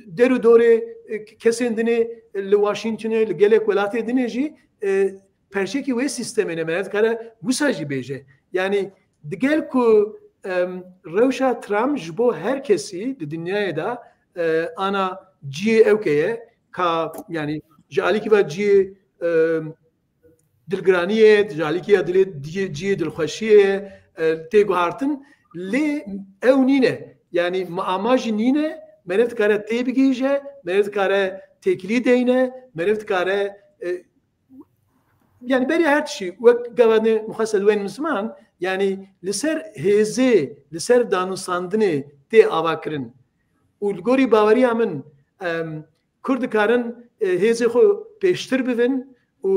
der û dorê, e, kesên dinê li Washingtonê, li gelek welatê dinê jî, e, perçekî wê sîstemê ne. Meriv dikare wisa jî bêje. Yani digel ku, em, rewşa Trump ji bo her kesî di dinyayê de, e, ana cihê ewke ye, ka, yani ji alîkî ve cihê, em, dilgiraniyê, ji alîkî ya dilê, cihê, cihê dilxweşiyê, e, tê guhartin. Lê ew nîne. Yani muama jî nîne, meriv dikare tê bigihîje, meriv dikare têkilî deyne, meriv dikare, e, yani berî her tişî, wek gava ne muxeser wên min ziman, yani li ser hêzê, li ser danûstandinê tê avakirin. Û li gorî baweriya min, em, Kurd dikarin, e, hêzê xwe pêştir bibin û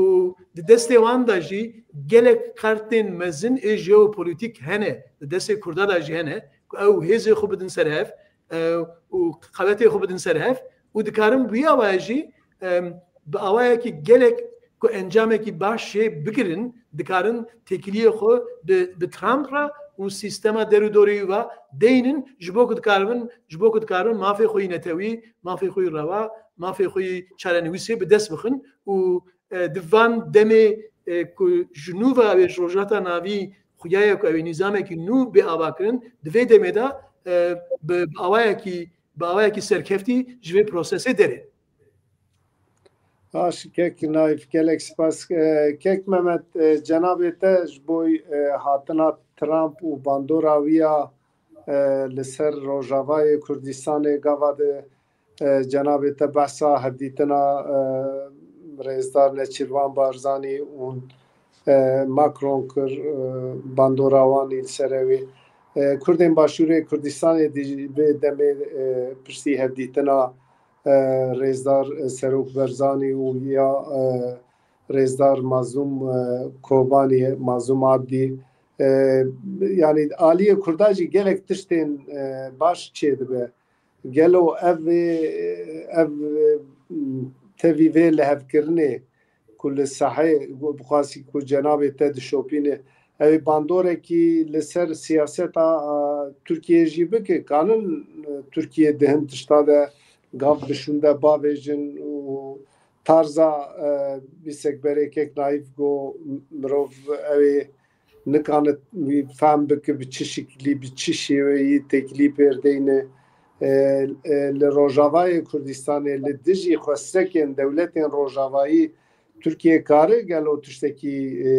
di destê wan de jî gelek kartên mezin ê jeopolîtîk hene, di destê Kurda de jî hene, ku ew hêzê xwe bidin ser hev, e, û qewetê xwe bidin ser hev û dikarin bi wî awayê jî, em, bi awayekî gelek ku encamekî baş jê bigirin, dikarin têkiliyê xwe bi, bi Trump re û sîstema der û dorê wî ve deynin, ji bo ku dikaribin, ji bo ku dikaribin mafê xwe yî netewî, mafê xwe yî rewa, mafê xwe yî çarenivîsê bi dest bixin û, e, di van demê, e, ku ji nû ve ew ê ji Rojhilata Navî xuya ye ku ew ê nîzamekî nû bê avakirin, di vê demê de, e, bi, bi awayekî, bi awayekî serkeftî ji vê prosesê derê. Baş, kek Naif, gelek spas. E, kek Mehmet, e, cenabê te ji bo, e, hatina Trump û bandora wî ya e, li ser Rojavayê Kurdistanê gava de, e, cenabê te behsa hevdîtina, e, Rêzdar Neçîrvan Barzanî û, e, Macron kir, e, bandora wan î li ser ew ê. E, Kurdên Başûrê Kurdistanê dî vê demê, e, pirsî hevdîtina, e, Rêzdar, e, Serok Barzanî û ya, e, Rêzdar Mazlûm, e, Kobanî, Mazlûm Abdî. E, yanî aliyê Kurda jî gelek tiştên, e, baş çêdibe. Gelo ev, ev tevî vê lihevkirinê ku li sahê, bixwasî ku cenabê te dişopîne, ew ê bandorekî li ser siyaseta, a, Tirkiyê jî bike, kanin, e, Tirkiye di hin tişta de gav bi şûn de bavêjin û tarza, e, bîsek berê kek Naîf got, mirov ew ê nikane wî fehm bike bi çi şiklî, bi çi şêweyî têkilî pêrdeyne. E, e, li Rojavayê Kurdistanê li dijî xwestekên dewletên Rojavayî Tirkiye kare gelo tiştekî, e,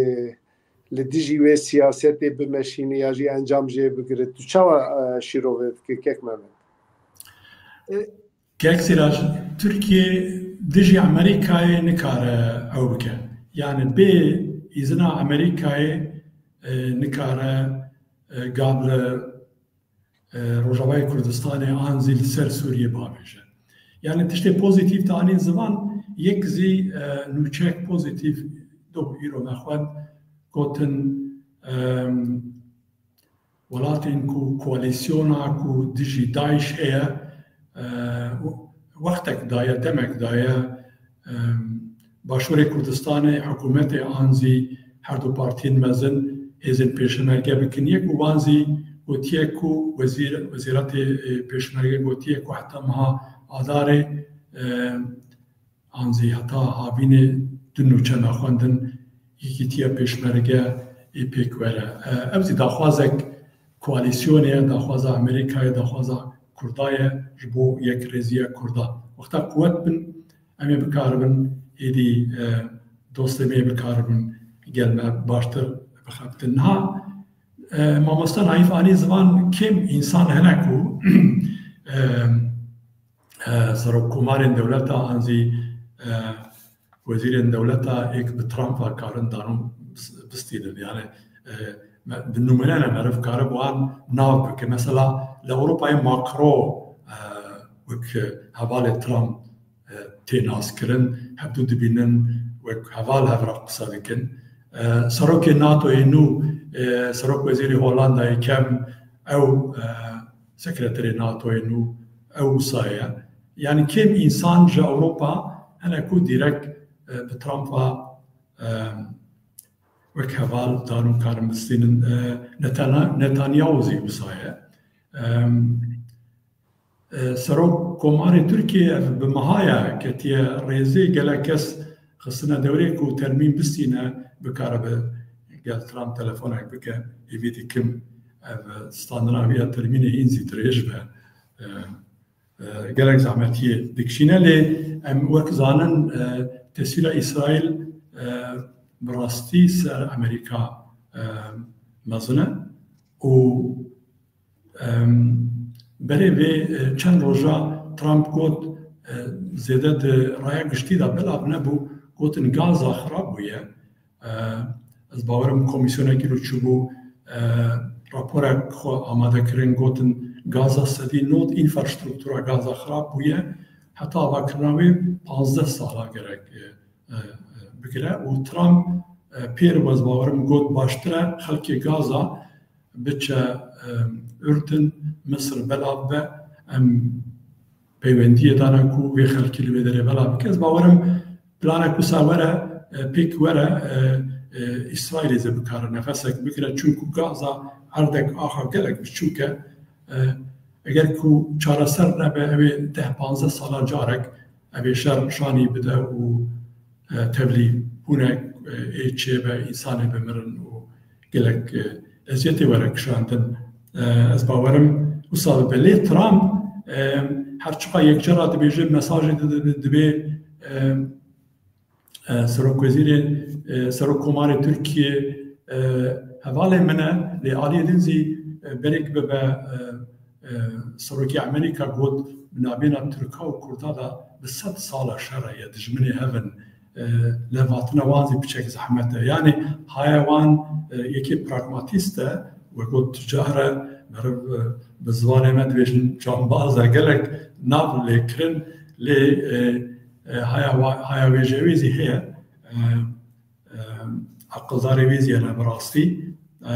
li dijî wê siyasetê bimeşîne ya jî encam jê bigire? Tu çawa, e, şîrove dike kek Mehmet? E, Kek Sîrac, Tirkiye dijî Amerîkayê nikare ew bike. Yani bê îzina Amerîkayê, e, nikare, e, gav li, e, Rojavayê Kurdistanê an zî li ser Sûriyê bavêje. Yani tiştê pozîtîf te anîn ziman, yek zî, e, nûçek pozîtîf do îro me xwend, gotin, em, welatên ku koalîsyona ku dijî DAIŞ heye, e, wextek daye, demek daye, e, Başûrê Kurdistanê hikûmetê an zî her du partiyên mezin hêzên pêşemerge bikin yek û wan zî gotiye ku wezîr, wezîratê, e, pêşemerge gotiye ku heta meha Adarê, e, an zî heta havînê du nûçe me xwendin yekîtiya pêşmerge ê pêk were. E, ev zî daxwazek koalîsyonê ye, daxwaza Amerîkayê, daxwaza Kurda ye ji bo yekrêziya Kurda. Wexta quwet bin, em ê bikaribin êdî, e, dostê me yê bikaribin gel me baştir bixebitin. Niha, e, mamoste Naîf anî ziman kêm însan hene ku, e, e, serokkomarên dewleta an zî, e, wezîrên dewleta êk bi Trump ve karin danon bis-, bistînin. Yani, e, me, bi numûne ne meriv kare bi wan nav bike. Mesela li Ewropayê Macron, e, wek hevalê Trump, e, tê naskirin, hevdû dibînin, wek heval hev re qise dikin. E, serokê NATOyê nû, e, serok wezîrê Hollandayê kem, ew, e, sekreterê NATOyê nû, ew wisa ye. Yani kêm însan ji Ewropa hene ku dîrek, e, bi Trump ve, e, wek heval dan û karin bistînin. E, Netana-, Netanyahu zî wisa ye. E, e, Serok Komarê Tirkiyê ev bi meha ye ketiye rêzê, gelek kes xistine dewrê ku termîn bistîne, bikare bi gel Trump telefonek bike, hêvî dikim ev standina wî ya termînê hîn zî dirêj be. E, e, gelek zehmetiyê dikişîne, lê em wek zanin, e, tesîra Îsraîl, e, bi rastî ser Amerîka, e, mezin e û, em, berê vê, e, çend roja Trump got, e, zêde di raya giştî de belav nebû, gotin Gaza xirab bûye. E, ez bawerim komîsyonekî li çûbû, e, raporek xwe amade kirin, gotin Gaza sedî nod înfrastruktura Gaza xirab bûye, heta avakirina wê panzdeh sala gerek, e, e, e, bigire û Trump, e, pêr, ez bawerim got baştir e xelkê Gaza biçe, e, Urdin, Misir belav be, em peywendiyê dane ku vê xelkî li vê derê belav bike. Ez bawerim planek wisa were, e, pêk were, e, e, Îsraîlê zê bikare nefesek bigire. Çunku Gaza erdek axa gelek biçûk e. E, eger ku çareser nebe, ew ê deh panzdeh sala carek ev ê şer şanî bide û, e, tevlî bûne, e, ê çêbe, însanê bimirin û gelek, e, eziyetê were kişandin. E, ez bawerim wisa bibe. Lê Trump, e, her çiqa yekcara dibêje, mesajê dide, dibê, e, e, Serokwezîrê, e, Serokkomarê Tirkiyê, e, hevalê min e, lê aliyê din zî e, berek bibe, e, e, Serokê Amerîka got, bi navbêna Tirka û Kurda de bi sed sala şer heye, dijminê hev in, e, levhatina wan zî piçek zehmet e. Yanî haya wan, e, yekê pragmatîst e, wek got tu care meriv, e, bi ziwanê me dibêjin cambaz e, gelek nav lê kirin, lê, e, e, haya wa-, haya wê jî wê zî heye. E, e, Aqildarê wê zî hene bi rastî. E,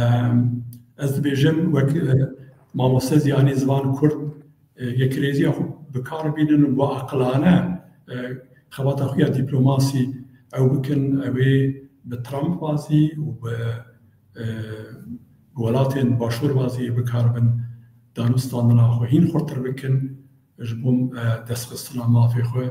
ez dibêjim wek, e, mamoste zî anî ziwan kurd, e, yekrêziya xwe bi kar bînin û bi aqilane, e, xebata xwe ya dîplomasî ew bikin, ew ê bi Trump ve zî û bi, e, bi welatên başûr ve zî bikaribin danûstandina xwe hîn xurtir bikin, ji bo, e, destxistina mafê xwe,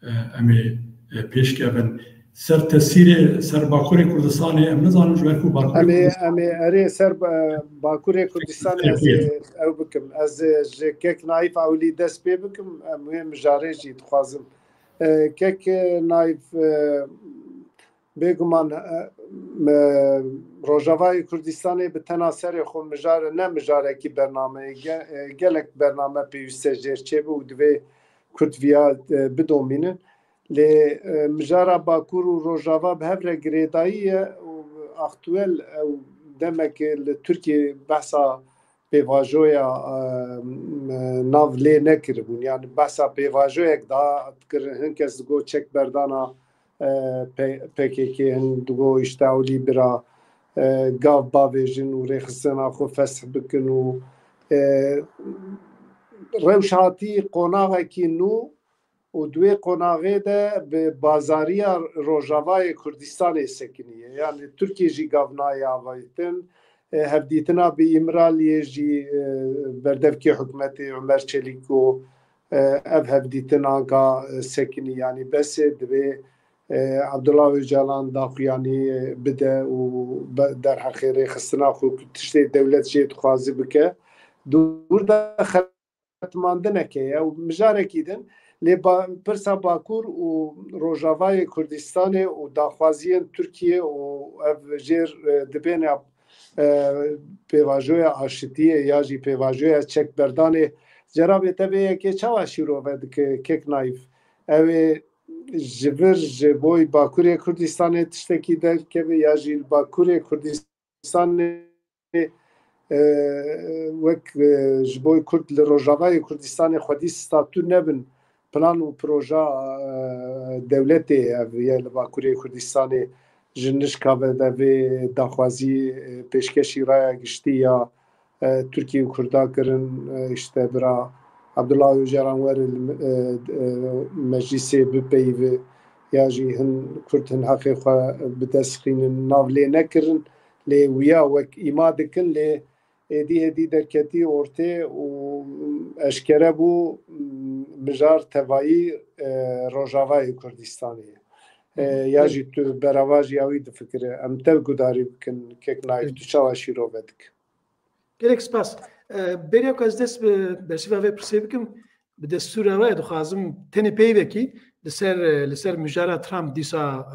e, em ê, e, pêş kevin. Ser tesîrê ser Bakurê Kurdistanê em nizanin ji ber ku Bakurê Em ê, Kurdistan em ê erê ser, e, Bakurê Kurdistanê ez ê ew bikim. Ez ê ji Kek Naîf Ewlî dest pê bikim. Em wê mijarê jî dixwazim. E, Kek, e, Naîf, e, bêguman, e, me, Rojavayê Kurdistanê bi tena serê xwe mijar, ne mijarekî bernameyê, ge-, e, gelek bername pêwîst e jêr çêbe û divê Kurd viya, e, bidomînin. Lê, e, mijara Bakur û Rojava bi hev re girêdayî ye û aktuel ew demekê li Tirkiyê behsa pêvajoya, e, nav lê nekiribûn. Yani behsa pêvajoyek daha dikirin. Hin kes digot çekberdana, e, P-, P K K, hin digot işte ewlî bira, e, gav bavêjin û rêxistina xwe fesh bikin û, e, rewşhatî qonaxekî nû û di wê qonaxê de bi bazariya Rojavayê Kurdistanê sekiniye. Yani Tirkiye jî gav nayê avayîtin. E, hevdîtina bi Îmraliyê jî, e, berdevkê hikûmetê Omer Çelik got, e, ev hevdîtin anka, e, sekinî. Yani bes e, divê, e, Abdullah Ocalan daxuyanî, e, bide û be-, derheqê rêxistina xwe ku tiştê dewlet jê dixwaze bike. Di wir de xetmandinekê ye û mijarekî din. Lê ba-, pirsa Bakur û Rojavayê Kurdistanê û daxwaziyên Tirkiye û ev jêr, e, dibêne, e, pêvajoya aşitiyê ya jî pêvajoya çekberdanê. Cerabê te vê yekê çawa şîrove dike, Kek Naîf? Ew ê ji vir ji boy Bakurê Kurdistanê tiştekî derkeve ya jî li Bakurê Kurdistanê, e, wek, e, ji bo Kurd li Rojavayê Kurdistanê xwedî statû nebin, plan û proja, e, dewletê ev ye li Bakurê Kurdistanê ji nişka ve de vê daxwazî, e, pêşkêşî raya giştî ya, e, Tirkî û Kurda kirin, e, işte bira Abdullah Ocalan were li, e, e, meclîsê bipeyive ya jî hin Kurd hin heqê xwe bi dest xînin nav lê nekirin. Lê wiya wek îma dikin, lê êdî êdî derketî ortê û eşkere bû, mijar tevayî, e, Rojavayê Kurdistanê ye. E, ya jî tu berava jî ya wî difikire. Em tev gudarî bikin, Kek Naîf, tu çawa şîrove dike? Gelek spas. E, beriya ku ez dest bi bersiva vê pirsê bikim, bi destûra we dixwazim tenê peyvekî li ser, e, li ser mijara Trump dîsa,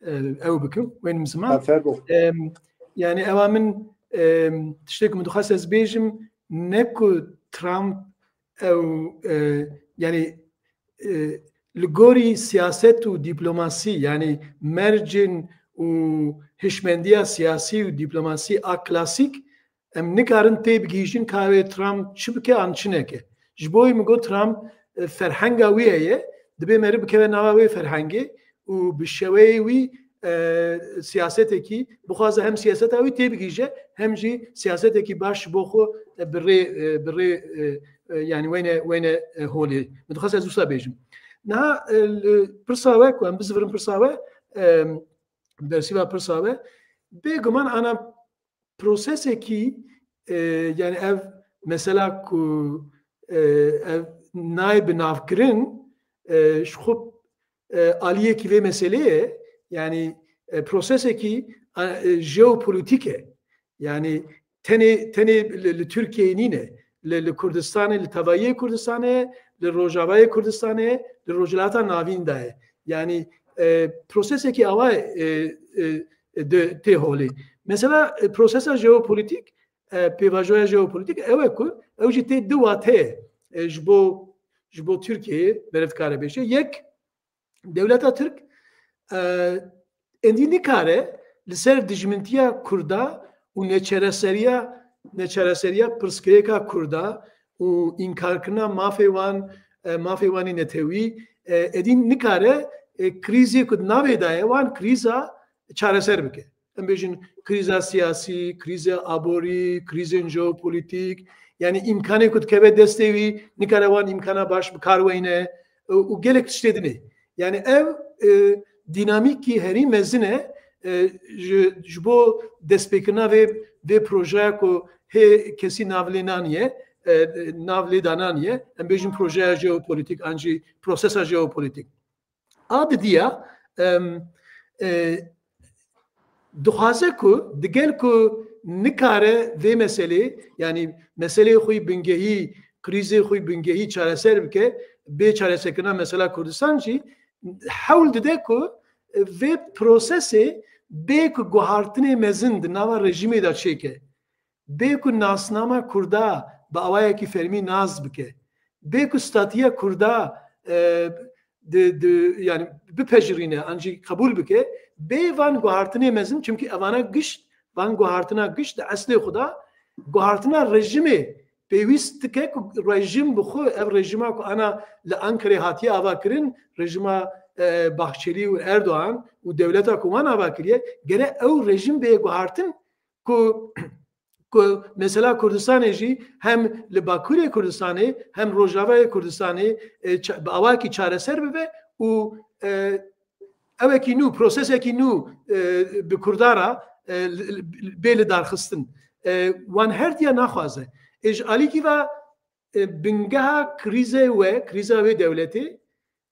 e, e, ew bikim, wên min ziman. Em, yani ewa min, em, tiştê ku min dixwest ez bêjim, ne ku Trump ew, e, yani, e, li gorî siyaset û dîplomasî, yani mercên û hişmendiya siyasî û dîplomasî a klasîk, em nikarin têbigihîjin ka wê Trump çi bike an çi neke. Ji bo wê min got Trump, e, ferhenga wî heye, dibê meriv bikeve nava wê ferhengê û bi şeweyê wî, e, siyasetekî bixwaze hem siyaseta wî têbigihîje, hem jî siyasetekî baş ji bo xwe, e, bi rê, e, bi rê, e, e, yani wêne, wêne, e, holê. Min dixwest ez wisa bêjim. Niha, e, li pirsa we ku em bizivirin pirsa we, e, bersiva pirsa we, bêguman ana prosesekî, e, yani ev mesela ku, e, ev nayê bi navkirin, e, ji xwe, e, aliyekî vê meselê ye, yani, e, prosesekî, e, jeopolitîk e. Yani tenê, tenê li, li Tirkiyeyê nîne, li, li Kurdistanê, li tevayiyê Kurdistanê, li Rojavayê Kurdistanê, li Rojhilata Navîn de ye. Yani, e, prosesekî awa, e, e, e, de, tê holê. Mesela, e, prosesa jeopolitîk, e, pêvajoya jeopolitîk ew e ku ew jî tê du wateyê, e, ji bo, ji bo Tirkiyeyê meriv dikare bêje. Yek, dewleta Tirk, e, êdî nikare li ser dijmintiya Kurda û neçareseriya, neçareseriya pirsgirêka Kurda û înkarkirina mafê wan, e, mafê wan ê netewî, e, êdî nikare, e, krîzê ku di navê de ye, wan krîza çareser bike. Em bêjin krîza siyasî, krîza aborî, krîzên jeopolitîk, yanî îmkanê ku dikeve destê wî, nikare wan îmkana baş bi kar weyne, û, û gelek tiştê dinê. Yanî ev, e, dînamîkî herî mezin e, e, ji, ji bo destpêkirina vê, vê projeya ku hê kesî nav lê naniye, e, nav lê dananiye, em bêjin projeya jeopolitîk an jî prosesa jeopolitîk. A didiya, em, e, dixwaze ku digel ku nikare vê meselê, yanî meselê xwe bingehî, krîzê xwe bingehî çareser bike, bê çareserkirina mesela Kurdistan jî hewl dide ku, e, vê prosesê bê ku guhartinê mezin di nava rejîmê de çêke. Bê ku nasnama Kurda bi awayekî fermî nas bike. Bê ku statiya Kurda, e, di, di, yanî bipejirîne, an jî qebûl bike. Bê van guhartinê mezin, çimkî evana gişt, van guhartina gişt di eslê xwe de guhartina rejimê pêwîst dike ku rejim bi xwe, ev rejima ku ana li Ankarê hatiye avakirin, rejima, e, Bahçeli û Erdogan û dewleta ku wan ava kiriye, gere ew rejim bê guhartin ku, ku mesela Kurdistanê jî hem li Bakurê Kurdistanê hem Rojavayê Kurdistanê, e, ça-, bi awakî çareser bibe û, e, ewekî nû, prosesekî nû, e, bi Kurda re, e, li, li, bê li darxistin. E, wan her diya naxwaze. Ê ji alîkî ve, e, bingeha krîzê we, krîza wê dewletê,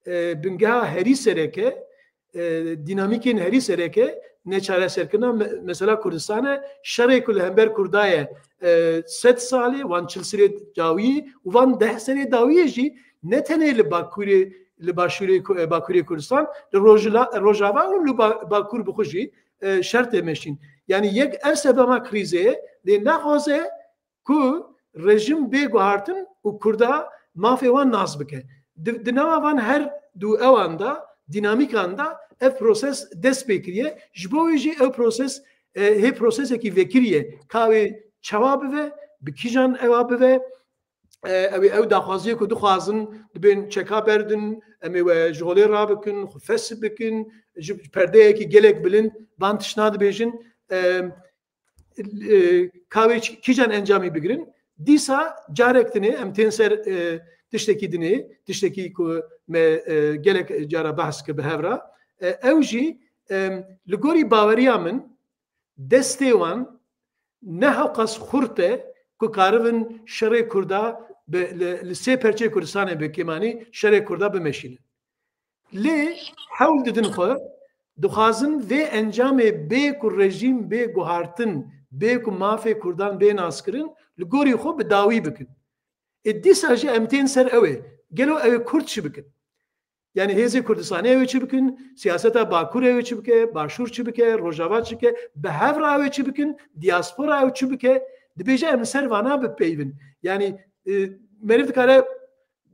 e, bingeha herî sereke, e, dînamîkên herî sereke neçareserkirina me-, mesela Kurdistan e, şerê ku li hember Kurda ye, e, sed salê, wan çil serê dawiyê û van deh serê dawiyê jî ne tenê li Bakurê, li Başûrê Ku-, e, Bakurê Kurdistan, li Rojla-, Rojava û li Ba-, Bakur bi xwe jî, e, şer tê meşîn. Yanî yek ev sebema krîzê ye, lê naxwaze ku rejim bê guhartin û Kurda mafê wan nas bike. Di, di nava van her du ewan de, dînamîkan de ev proses dest pê kiriye. Ji bo wê jî ew proses, e, hê prosesekî vekirî ye. Ka wê çawa bibe, bi kîjan ewa bibe, e, ew ê ew daxwaziyê ku dixwazin, dibên çeka berdin, em ê we ji holê rabikin, xwe fesih bikin, ji perdeyekî gelek bilind van tiştna dibêjin. E, e, ka wê çi-, kîjan encamî bigirin? Dîsa carek dinê em tên ser, e, tiştekî dinê, tiştekî ku me, e, gelek cara behs kir bi hev re. E, ew jî, e, li gorî baweriya min destê wan ne hewqas xurt e ku karibin şerê Kurda bi, li, li sê perçeyê Kurdistanê bi kêmanî şerê Kurda bimeşînin. Lê hewl didin xwe, dixwazin vê encamê bê ku rejîm bê guhartin, bê ku mafê Kurdan bê naskirin, li gorî xwe bi dawî bikin. Ê dîsa jî em tên ser ew ê. Gelo ew ê Kurd çi bikin? Yanî hêzê Kurdistanê ew ê çi bikin? Siyaseta Bakur ew ê çi bike? Başûr çi bike? Rojava çi bike? Bi hev re ew ê çi bikin? Diaspora ew çi bike? Dibêje em li ser vana bipeyvin. Yanî, e, meriv dikare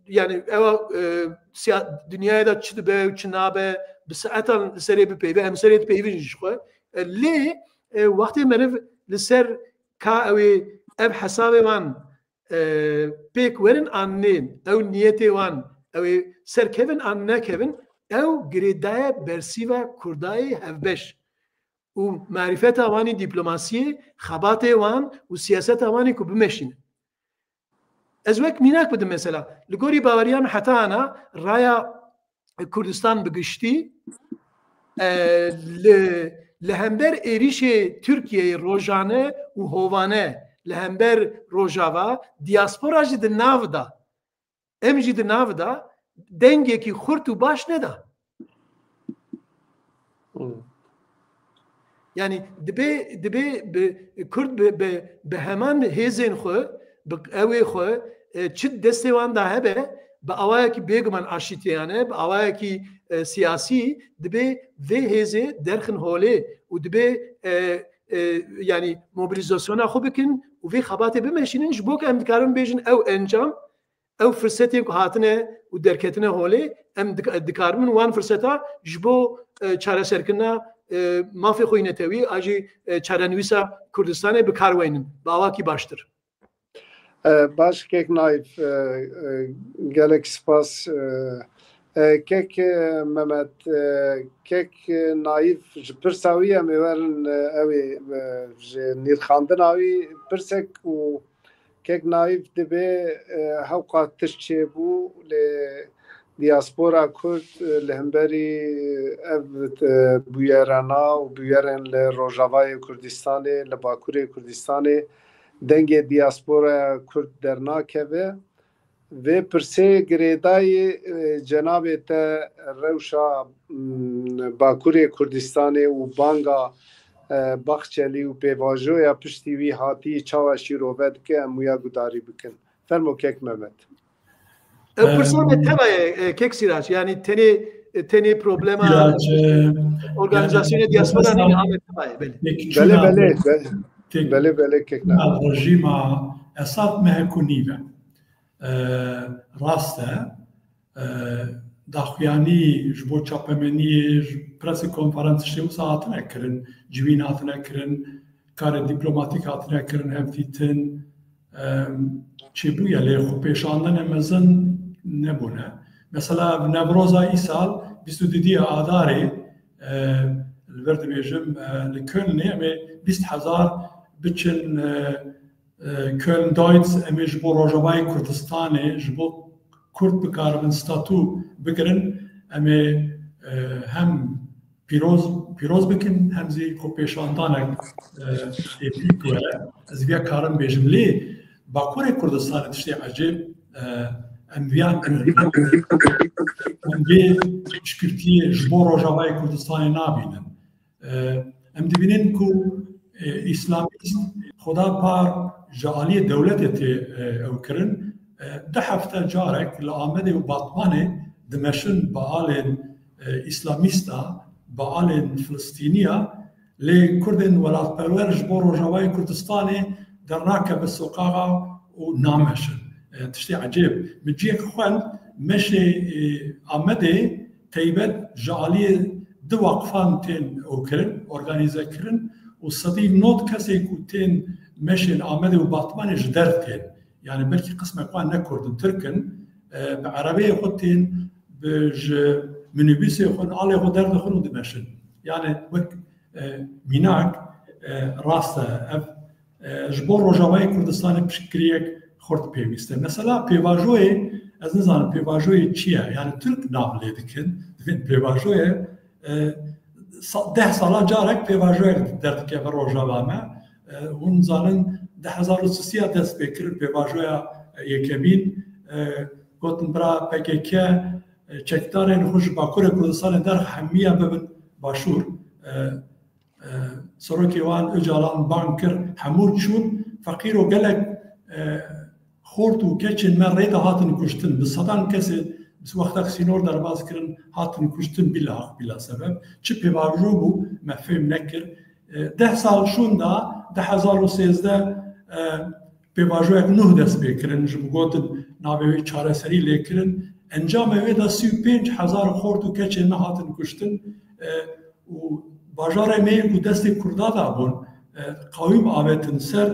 yanî ewa, e, siya-, dinyayê de çi dibe û çi nabe, bi saetan li serê bipeyve, em serê dipeyvin ji xwe. E, lê, e, wextê meriv li ser ka ew ê ev hesabê wan, e, pêk werin an nê, ew niyetê wan, ew ê serkevin an nekevin, ew girêdaye bersîva Kurdayê hevbeş û marîfeta wan ê dîplomasiyê, xebatê wan û siyaseta wan ê ku bimeşînin. Ez wek mînak bidim mesela. Li gorî baweriya min heta ana raya Kurdistan bi giştî, e, li, li hember êrîşê Tirkiyeyê rojane û hovane li hember Rojava, diaspora jî di nav de, em jî di nav de dengekî xurt û baş neda. Hmm. Yanî dibê, dibê bi, Kurd bi, bi, bi heman hêzên xwe, bi ewê xwe, e, çi destê wan de hebe, bi awayekî bêguman aşîtiyane, bi awayekî, e, siyasî, dibê vê hêzê derxin holê û dibê, e, e, yanî mobilîzasyona xwe bikin û vê xebatê bimeşînin, ji bo ku em dikarin bêjin ew encam, ew firsetên ku hatine û derketine holê, em dik-, dikaribin wan firseta ji bo, e, çareserkirina, e, mafê xwe yî netewî a jî, e, çarenivîsa Kurdistanê bi kar weynin bi awakî baştir. E, baş kek Naîf, e, e, gelek spas. E, e, kek, e, Mehmet, e, kek, e, Naîf ji pirsa wî em ê werin, e, ew ê, e, ji nîrxandina wî pirsek û kek Naîf dibê, e, hewqa tişt çêbû lê diaspora Kurd, e, li hemberî, e, ev, e, bûyerana û bûyerên li Rojavayê Kurdistanê, li Bakurê Kurdistanê dengê diasporaya Kurd dernakeve. Vê pirsê girêdayî, e, cenabê te rewşa, mm, Bakurê Kurdistanê û banga, e, Bahçelî û pêvajoya piştî wî hatî çawa şîrove dike, em wîya gudarî bikin. Fermo kek Mehmet. Ew pirsa me teva ye, e, kek Sîrac. Yanî tenê, e, tenê problema Sîrac, e, organizasyonê yani, diaspora nîne, ame teva ye, belê. Belê, belê, belê. Belê, belê, kek Nahîf. Rejîma Esad me heko nîve. E, rast e. E, daxuyanî ji bo çapemeniyê, ji presê konferans tiştê wisa hatine kirin, civîn hatine kirin, karê dîplomatîk hatine kirin, hevdîtin, em, çêbûye, lê xwepêşandinê mezin nebûne. Mesela, Newroza îsal, bîst û dudiyê Adarê, e, li vir dibêjim, e, li Kölnê em ê bîst hezar biçin, e, e, Köln Deutz, em ê ji bo Rojavayê Kurdistanê, ji bo Kurd bikaribin statû bigirin, em ê, e, hem pîroz, pîroz bikin, hem zî xwepêşandanek, e, êpîk were. Ez viya karim bêjim. Lê Bakurê Kurdistanê tiştê ecêb, e, em viya, em vê piştgirtiyê ji bo Rojavayê Kurdistanê nabînin. E, em dibînin ku, e, îslamîst xweda par ji aliyê dewletê tê, e, ew kirin. E, du hefte carek li Amedê û Batmanê dimeşin bi alên, e, îslamîsta, bi alên Filistîniya, lê Kurdên welatperwer ji bo Rojavayê Kurdistanê dernakeve soqaxa û nameşin. E, tiştê ecêb. Min cihek xwend, meşê, e, Amedê teybet ji aliyê du waqfan tên ew kirin, organîze kirin û sedî nod kesê ku tên meşên Amedê û Batmanê ji derv tên. Yani belkî qismek wan ne Kurd in, Tirk in, e, bi erebeyê xwe tên, bi, ji minîbûsê xwe, alê xwe derdixin û dimeşin. Yani wek, e, mînak, e, rast e, ev, e, ji bo Rojavayê Kurdistanê piştgiriyek xurt pêwîst e. Mesela pêvajoyê, ez nizanim pêvajoyê çi ye? Yani Tirk nav lê dikin. Divên pêvajoyê, e, sa-, deh sala carek pêvajoyek derdikeve Rojava me. E, hûn zanin du hezar û sisiya dest pê kirin pêvajoya, e, yekemîn. E, gotin bira P K K, e, çekdarên xwe ji Bakurê Kurdistanê derx hemiya bibin Başûr. E, e, Serokê wan Ocalan bang kir, hemû çûn, feqîr û gelek, e, xort û keçên me rê de hatin kuştin. Bi sedan kesê bi wextek sînor derbas kirin, hatin kuştin bila heq bila sebeb. Çi pêvajo bû, me fêm nekir. E, deh sal şûnda, du hezar û sêzdeh, e, pêvajoyek nû dest pê kirin, ji bo gotin navê wê çareserî lê kirin. Encamê wê de sî û pênc hezar xort û keçên me hatin kuştin, e, û bajarê me yên ku destê Kurda de bûn, e, qawîm avêtin ser,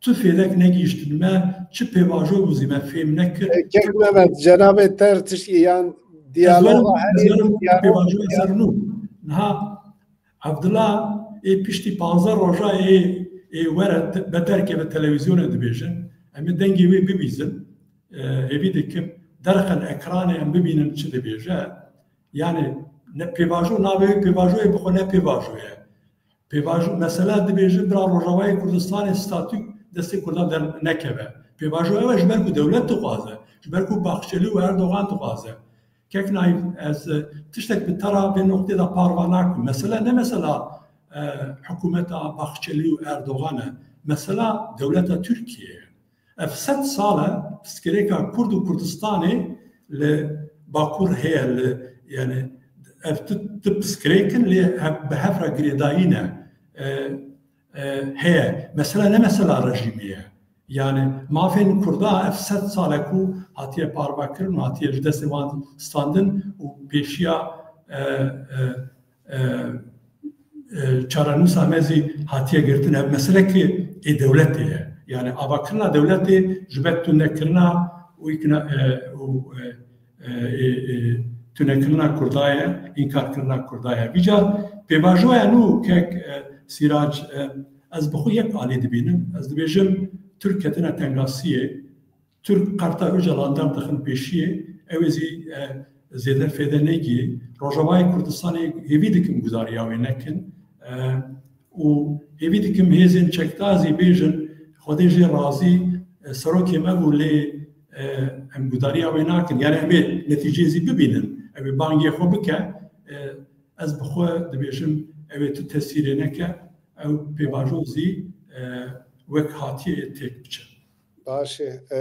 tu fêdek negihîştin me, çi pêvajo bû zî me fêm nekir. E, kek Mehmet, cenabê te tiştî yan diyaloga herî, pêvajoya ser nû. Niha Evdila ê piştî panzdeh roja ê, ê were te-, be derkeve televîzyonê dibêjin. Em ê dengê wê bibîzin. E, hêvî dikim derxin ekranê em bibînin çi dibêje. Yani ne pêvajo navê wê pêvajoyê bi xwe ne pêvajo ye. Pêvajo, mesela dibêjin bira Rojavayê Kurdistanê statû destê Kurdan dernekeve. Pêvajo ew e ji ber ku dewlet dixwaze. Ji ber ku Bahçelî û Erdogan dixwaze. Kek Naîf, ez, e, tiştek bi te re vê noqtê de parva nakim. Mesele ne mesela, e, hikûmeta Bahçelî û Erdogan e. Mesela dewleta Tirkiyê ye. Ev sed sal e piskirêka Kurd û Kurdistanê li Bakur heye, li, yani ev tu, tu piskirêk in lê hev, bi hev re girêdayî ne. E, e, e, heye. Mesela ne mesela rejîmê ye. Yani mafên Kurda ev sed sal e ku hatiye parvekirin û hatiye ji destê wan standin û pêşiya, e, e, e, e, çarenûsa me zî hatiye girtin. Ev meselekê ê dewletê ye. Yani avakirina dewletê ji ber tundekirina û îkna-, e, û, e, e, e, e, tunekirina Kurda ye, înkarkirina Kurda ye. Vîca pêvajoya nû kek, e, Sîrac, e, ez bi xwe yek alî dibînim. Ez dibêjim Tirk ketine tengasiyê, Tirk karta Ocalan derdixin pêşiyê, ew ê zî, e, zêde fêde negiyê. Rojavayê Kurdistanê hêvî dikim gudariya wê nekin. E, û hêvî dikim hêzên çekdar zî bêjin, Xwedê jê razî, e, serokê me bû lê, e, em gudariya wê nakin. Yani em ê netîceyê zî bibînin. Ew ê bangê xwe bike. E, ez bi xwe dibêjim ew ê tu tesîrê neke, ew pêvajo zî, e, wek hatiyê têk biçe. Baş e. E,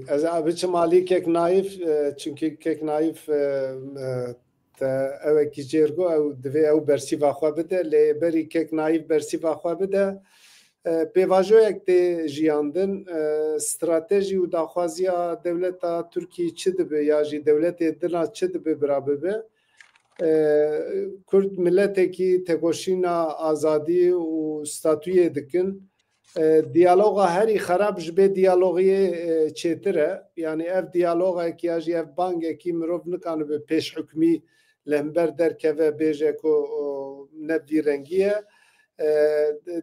ez a biçim alî kek Naîf, e, çimkî kek Naîf, e, e, te ewekî jêr got, ew divê ew bersîva xwe bide, lê berî kek Naîf bersîva xwe bide, e, pêvajoyek tê jiyandin, e, stratejî û daxwaziya dewleta Tirkî çi dibe ya jî dewletê din a çi dibe bira bibe. E, Kurd miletekî tekoşîna azadî û statuyê dikin. E, diyaloga herî xerab ji bê diyalogiyê, e, çêtir e. Yani ev diyalogek ya jî ev bangekî mirov nikanibe pêşhukmî li hember derkeve bêje ku, o, ne vî rengî ye. E,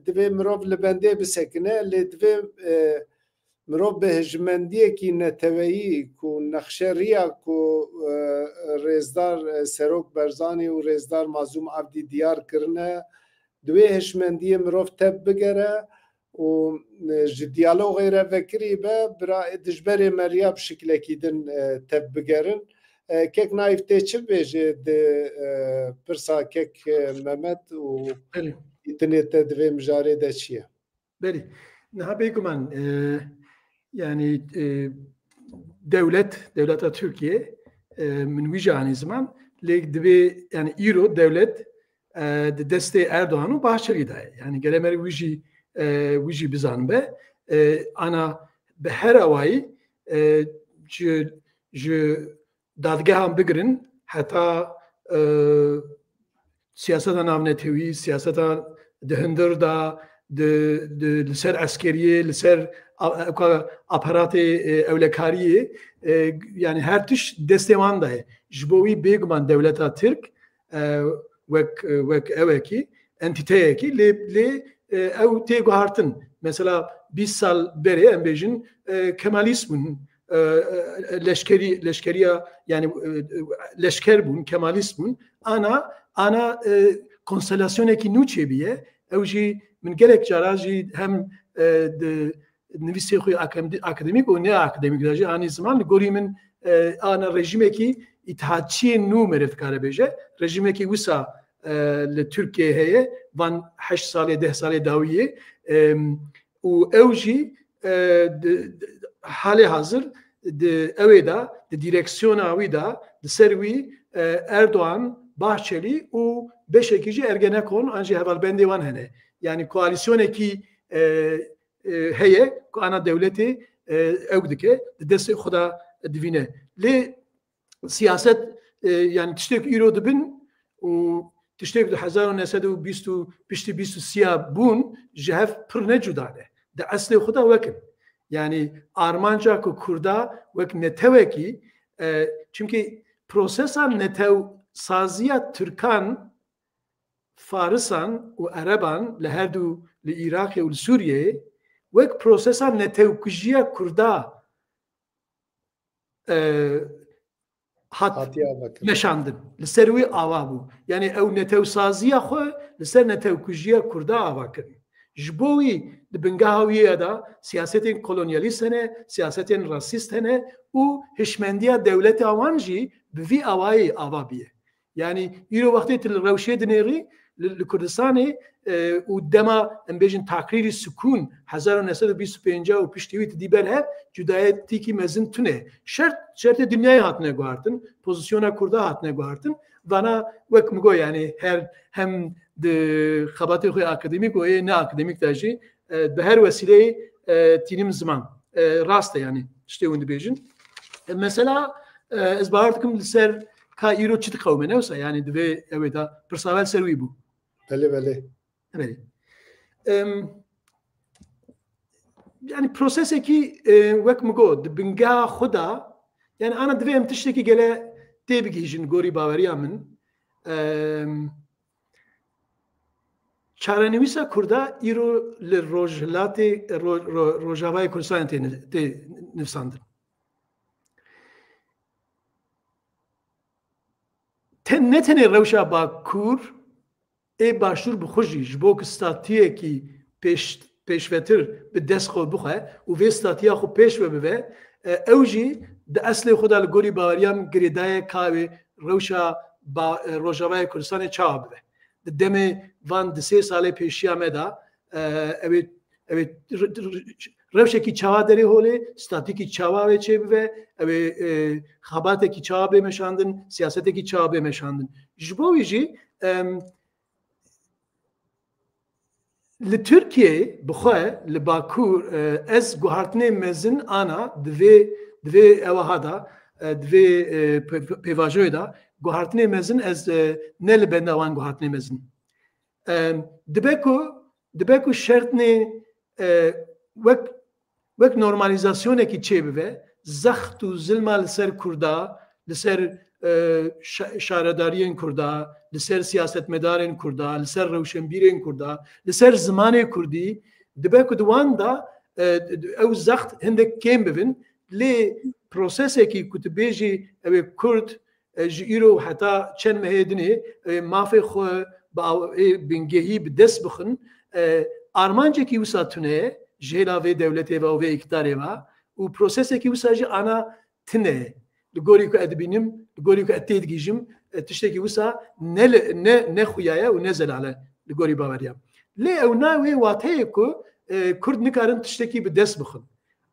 divê mirov li bendê bisekine, lê divê, e, mirov bi hişmendiyekî neteweyî ku nexşeriya ku, e, Rêzdar, e, Serok Barzanî û Rêzdar Mazlûm Abdî diyar kirine, di wê hişmendiyê mirov tev bigere û, e, ji diyalogê re vekirî be, bira dijberê me riya bi şiklekî din, e, tev bigerin. E, kek Naîf tê çi bêje di, e, pirsa kek, e, Mehmet û Belê. Dîtinê te di vê mijarê de çi ye? Belê. Niha bêguman, e, yani, e, dewlet, dewleta Tirkiye, e, min wî jî anî ziman, lê divê, yani îro dewlet, e, di destê Erdogan û Bahçelî de ye. Yani gere me wî jî, e, wî jî bizanibe. E, ana bi her awayî, e, ji, ji dadgehan bigirin heta, e, siyaseta navnetewî, siyaseta di hundir de, di, di, li ser eskeriyê, li ser a-, ewka aparatê, e, ewlekariyê, e, yani her tişt destê wan de ye. Ji bo wî bêguman dewleta Tirk, e, wek, e, wek ewekî, entîteyekî, lê, lê, e, ew tê guhartin. Mesela bîst sal berê em bêjin, e, Kemalîst bûn, e, e, leşkerî, leşkeriya, yani, e, e, leşker bûn, Kemalîst bûn. Ana, ana, e, konstelasyonekî nû çêbûye. Ew jî min gelek cara jî hem, e, di nivîsê xwe akademî-, akademîk û ne akademîk de jî anî ziman. Li gorî min, e, ana rejîmekî îtihatçiyê nû meriv dikare bêje. Rejîmekî wisa, e, li Tirkiyeyê heye, van heşt salê, deh salê dawiyê. Em, û ew jî, e, di, di, halê hazir di ewê de, di dîreksiyona wî de, di ser wî, e, Erdogan, Bahçelî û beşekî jî Ergenekon an jî hevalbendê wan hene. Yani koalîsyonekî, e, e, heye ku ana dewletê, e, ew dike, di destê xwe de divîne. Lê siyaset, e, yani tiştek îro dibin û tiştek di hezar û neh sed û bîst û piştî bîst û sê ya bûn ji hev pir ne cuda ne. Di eslê xwe de wek in. Yani armanca ku Kurda wek netewekî, e, çimkî prosesa netewsaziya Tirkan, Farisan û Ereban li her du, li Iraqê û li Sûriyeyê, wek prosesa netewkujiya Kurda, e, hat Hatiye avakirin. Meşandin. Li ser wî ava bû. Yani ew netewsaziya xwe li ser netewkujiya Kurda ava kirin. Ji bo wî di bingeha wî ye de siyasetên kolonyalîst hene, siyasetên rasîst hene û hişmendiya dewleta wan jî bi vî awayî ava bûye. Yani îro wextê tu li rewşê dinêrî, li, li Kurdistanê, e, û dema em bêjin takrîrî sukûn hezar û neh sed û bîst û pênc û piştî wî tu dî ber hev cudayetîkî mezin tune. Şert, şertê dinyayê hatine guhartin, pozisyona Kurda hatine guhartin. Vana wek min got, yani her hem di xebatê xwe akademîk û ê ne akademîk de jî, e, bi her wesîleyê, e, tînim ziman. E, rast e yani tiştê hûn dibêjin. E, mesela, e, ez bawer dikim li ser ka îro çi diqewime, ne wisa yani divê ew ê da pirsa we li ser wî bû. Belê, belê. Belê. Em, yani prosesekî, e, wek min got, di bingeha xwe de, yani ana divê em tiştekî gele têbigihîjin gorî baweriya min. Em, çarenivîsa Kurda îro li rojhilatê, ro-, ro-, Rojavayê Kurdistanê tê ni-, tê nivsandin. Te-, ne tenê rewşa Bakur ê Başûr bi xwe jî ji bo ku statuyekî pêş-, pêşvetir bi dest xwe bixwe û vê statuya xwe pêş ve bibe, e, ew jî di eslê xwe de li gorî baweriya min girêdayê ka wê rewşa ba-, e, Rojavayê Kurdistanê çawa bibe. Di demê van di sê salê pêşiya me de, e, ew ê, ew ê r-, r-, rewşekî çawa derê holê, statûkî çawa wê çêbibe, ew ê, e, xebatekî çawa bê meşandin, siyasetekî çawa bê meşandin. Ji bo wî jî, em, li Tirkiyeyê bi xwe, li Bakur, e, ez guhartinê mezin ana di vê, di vê ewaha de, e, di vê, e, pe-, pe-, pêvajoyê de guhartinê mezin ez, e, ne li benda wan guhartinê mezin. Em, dibe ku, dibe ku şertnê, e, wek, wek normalîzasyonekî çêbibe, zext û zilma li ser Kurda, li ser, e, şa-, şaredariyên Kurda, li ser siyasetmedarên Kurda, li ser rewşenbîrên Kurda, li ser zimanê Kurdî, dibe ku di wan de, e, ew zext hindek kêm bibin, lê prosesekî ku tu bêjî ew ê Kurd, e, ji îro heta çend mehê dinê, e, mafê xwe bi aw-, ê bingehî bi dest bixin, e, armancekî wisa tune ye ji hêla vê dewletê ve û vê îktidarê ve û prosesekî wisa jî ana tune ye. Li gorî ku ez dibînim, li gorî ku ez têdigihîjim, e, tiştekî wisa ne li, ne, ne xuya ye û ne zelal e li gorî baweriya min. Lê ew nayê wê wateyê ku, e, Kurd nikarin tiştekî bi dest bixin.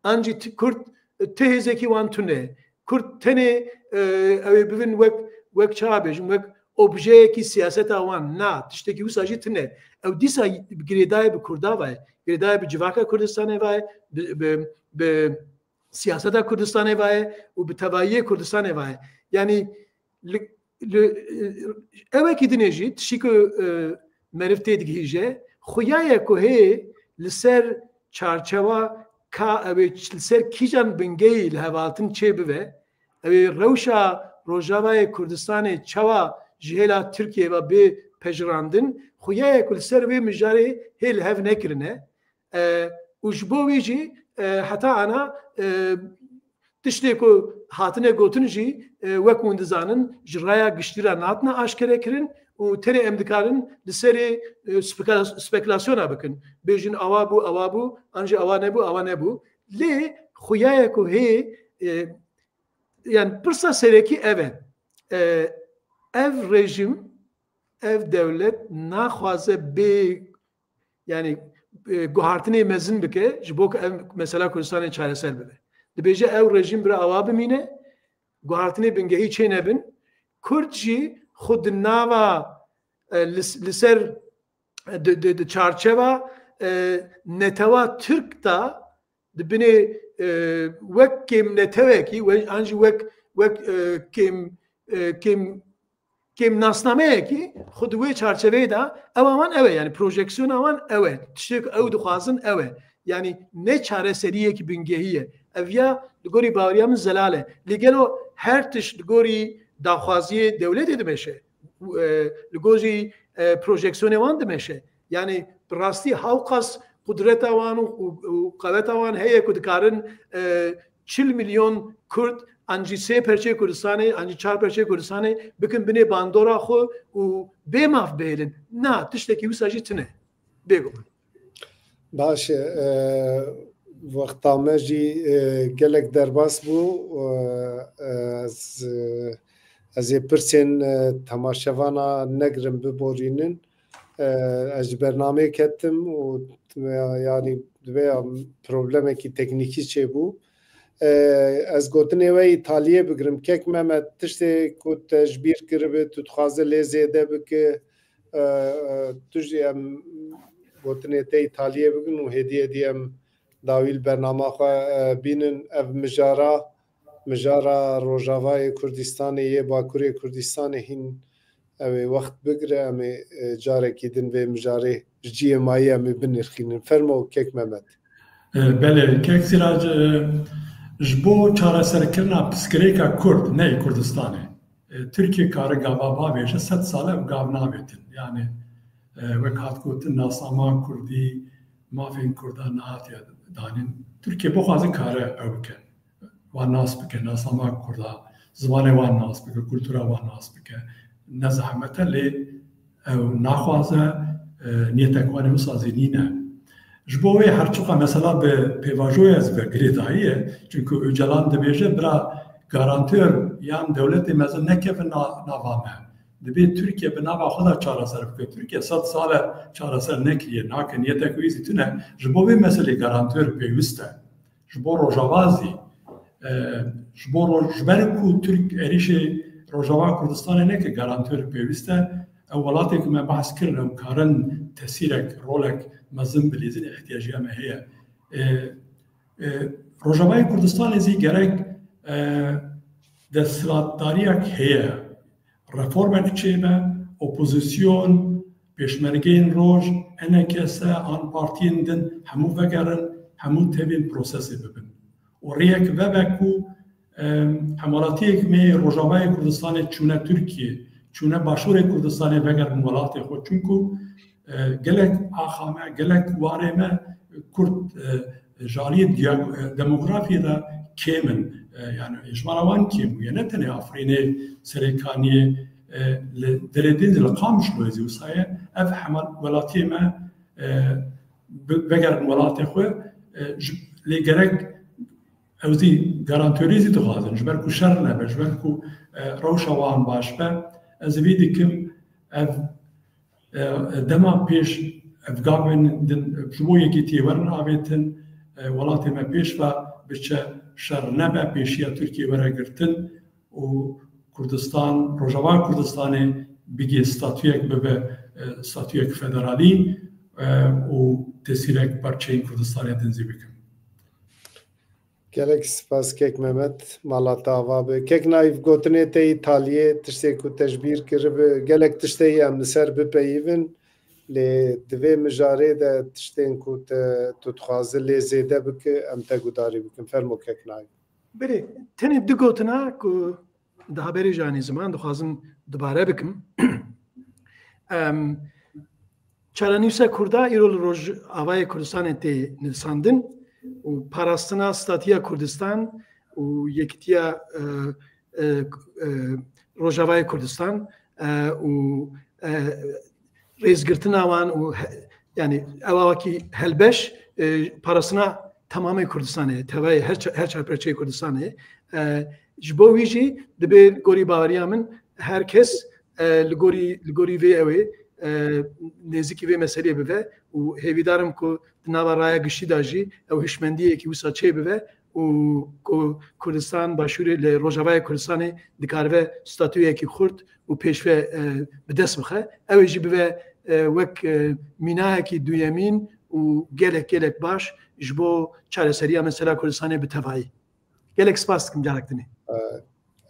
An jî ti-, Kurd, e, ti hêzekî wan tune. Kurd tenê, e, ew ê bibin wek, wek çawa bêjim, wek objeyekî siyaseta wan. Na, tiştekî wisa jî tune. Ew dîsa girêdayê bi Kurda ve ye. Girêdayê bi civaka Kurdistanê ve ye, bi, bi, bi siyaseta Kurdistanê ve ye û bi tevayiyê Kurdistanê ve ye. Yanî li, li, ewekî dinê jî tişî ku, e, meriv tê digihîje, xuya ye ku hê li ser çarçewa ka ew ê ç-, li ser kîjan bingehî li hevaltin çê bibe, ew ê rewşa Rojavayê Kurdistanê çawa ji hêla Tirkiyê ve bê pejirandin, xuya ye ku li ser vê mijarê hê li hev nekirine. E, û ji bo wî jî, e, heta ana, e, tiştê ku hatine gotin jî, e, wek hûn dizanin, ji raya giştî re natine aşkere kirin û tenê em dikarin li serê, e, spekula-, spekulasyona bikin. Bêjin awa bû, awa bû, an jî awa nebû, awa nebû. Lê xuya ye ku hê, e, yani pirsa serekî ev e. E, ev rejîm, ev dewlet naxwaze bê, yani, e, guhartinê mezin bike, ji bo ku ev mesela Kurdistanê çareser bibe. Dibêje ew rejîm bira awa bimîne, guhartinê bingehî çê nebin. Kurd jî xwe di nava, e, li, li ser, e, di, di, di çarçeva, e, netewa Tirk de di binê, e, wek kêmnetewekî, we-, an jî wek, wek, e, kêm, e, kêm, kêmnasnameyekî xwe di wê çarçeveyê de ewa wan ew e, yani projeksiyona wan ew e. Tiştê ku ew dixwazin ew e. Yani ne çareseriyekî bingehî ye. Ev ya li gorî baweriya min zelal e. Lê gelo her tişt li gorî daxwaziyê dewletê dimeşe? E, li gorî, e, projeksiyonê wan dimeşe? Yani bi rastî hawqas qudreta wan û, û, û qeweta wan heye ku dikarin, e, çil milyon Kurd an jî sê perçeyê Kurdistanê, an jî çar perçeyê Kurdistanê bikin binê bandora xwe û bê maf bihêlin? Na, tiştekî wisa jî tune. Bêguman. Baş e, e, wexta me jî, e, gelek derbas bû. E, e, ez, e, ez ê pirsên, e, temaşevana negirim biborînin. E, ez ji bernameyê ketim û, yanî, divê problemekî teknîkî çêbû. E, ez gotinê we Îtaliyê bigirim. Kek Mehmet, tiştê ku te ji bîr kiribe, tu dixwaze lê zêde bike, e, e, tu jî em gotinê te Îtaliyê bikin û hêdî hêdî em dawî li bernama xwe, e, bînin. Ev mijara, mijara Rojavayê Kurdistanê yê Bakurê Kurdistanê hîn ew ê wext bigire, em ê, e, carekî din vê mijarê ji cihê mayî em ê binirxînin. Fermo kek Mehmet. E, belê, kek Sîrac, e, ji bo çareserkirina pirsgirêka Kurd, ne yê Kurdistanê, e, Tirkiye kare gava bavêje, sed sal e ew gav navêtin. Yani, e, wek hat gotin, nasnama Kurdî mafên Kurdan nehatiye danîn. Tirkiye bixwaze kare ew bike. Wan nas bike, nasnama Kurda, zimanê wan nas bike, kultura wan nas bike. Ne zehmet e, lê ew naxwaze, e, niyetek wan ê wisa zî nîne. Ji bo wê her çiqa mesela bi pêvajoya ez ve girêdayî ye, çunku Ocalan dibêje, bira, garantör yan dewletê mezin nekevin na-, nava me. Dibê Tirkiye bi nava xwe de çareser bike. Tirkiye sed sal e çareser nekiriye, nake, niyetek wî zî tune. Ji bo vê meselê garantör pêwîst e. Ji bo Rojava zî, e, ji bo Roj-, ji ber ku Tirk êrîşê Rojava Kurdistanê neke, garantör pêwîst e. Ew welatê ku me behs kirin, ew karin tesîrek, rolek mezin bilîzin, ihtiyaciya me heye. E, e, Rojavayê Kurdistanê zî gerek, e, desthilatdariyek heye. Reformek çêbe, opozîsyon, pêşmergeyên roj, E N K S, an partiyên din hemû vegerin, hemû tevîn prosesê bibin. Û rêyek vebe ku, em, hemwelatiyek me yê Rojavayê Kurdistanê çûne Tirkiye, çûne Başûrê Kurdistanê vegerin welatê xwe. Çunku, e, gelek axa me, gelek warê me Kurd, e, ji aliyê diya-, e, demografiyê de kêm in. E, yani hejmara wan kêm bûye. Ne tenê Afrînê, Serêkaniyê, e, li derê din li Qamişloyê zî wisa ye. Ev hema welatiyê me, e, bi-, vegerin welatê xwe, e, ji, lê gerek ew zî garantorî zî dixwazin. Ji ber ku şer nebe, ji ber ku, e, rewşa wan baş be. Ez vî dikim, ev e, dema pêş ev gavên din ji bo yekîtiyê werin avêtin, e, welatê me pêş ve biçe, şer nebe, pêşiya Tirkiyê were girtin û Kurdistan, Rojava Kurdistanê bigê statuyek bibe, e, statuyek federalî, e, û tesîrek parçeyên Kurdistanê din zî bikin. Gelek spas kek Mehmet, mala te ava be. Kek Naîf, gotinê te Îtaliyê, tiştê ku te ji bîr kiribe, gelek tiştê em li ser bipeyivin, lê di vê mijarê de tiştên ku te, tu dixwaze lê zêde bike, em te gudarî bikin. Fermo kek Naîf. Belê, tenê du gotina ku di haberê jî anî ziman, dixwazim dubare bikim. Em, Çarenivîsa Kurda îro li Rojavayê Kurdistanê tê nivîsandin û parastina statiya Kurdistan û yekîtiya, e, e, e, Rojavayê Kurdistan, e, û, e, rêzgirtina wan û he-, yani ew awakî helbeş, e, parastina temamê Kurdistanê, tevayê her ça-, her çar perçeyê Kurdistanê. E, ji bo wî jî dibê gorî baweriya min her kes, e, li gorî, li gorî vê ew ê, e, nêzîkî vê meseleyê bibe û hêvîdar im ku di nava raya giştî de jî ew hişmendiyekî wisa çê bibe û ku Kurdistan, Başûrê li Rojavayê Kurdistanê dikaribe statuyekî xurt û pêşve, e, bi dest bixe. Ew ê jî bibe, e, wek, e, mînayekî duyemîn û gelek, gelek baş ji bo çareseriya mesela Kurdistanê bi tevayî. Gelek spas dikim carek dinê. E,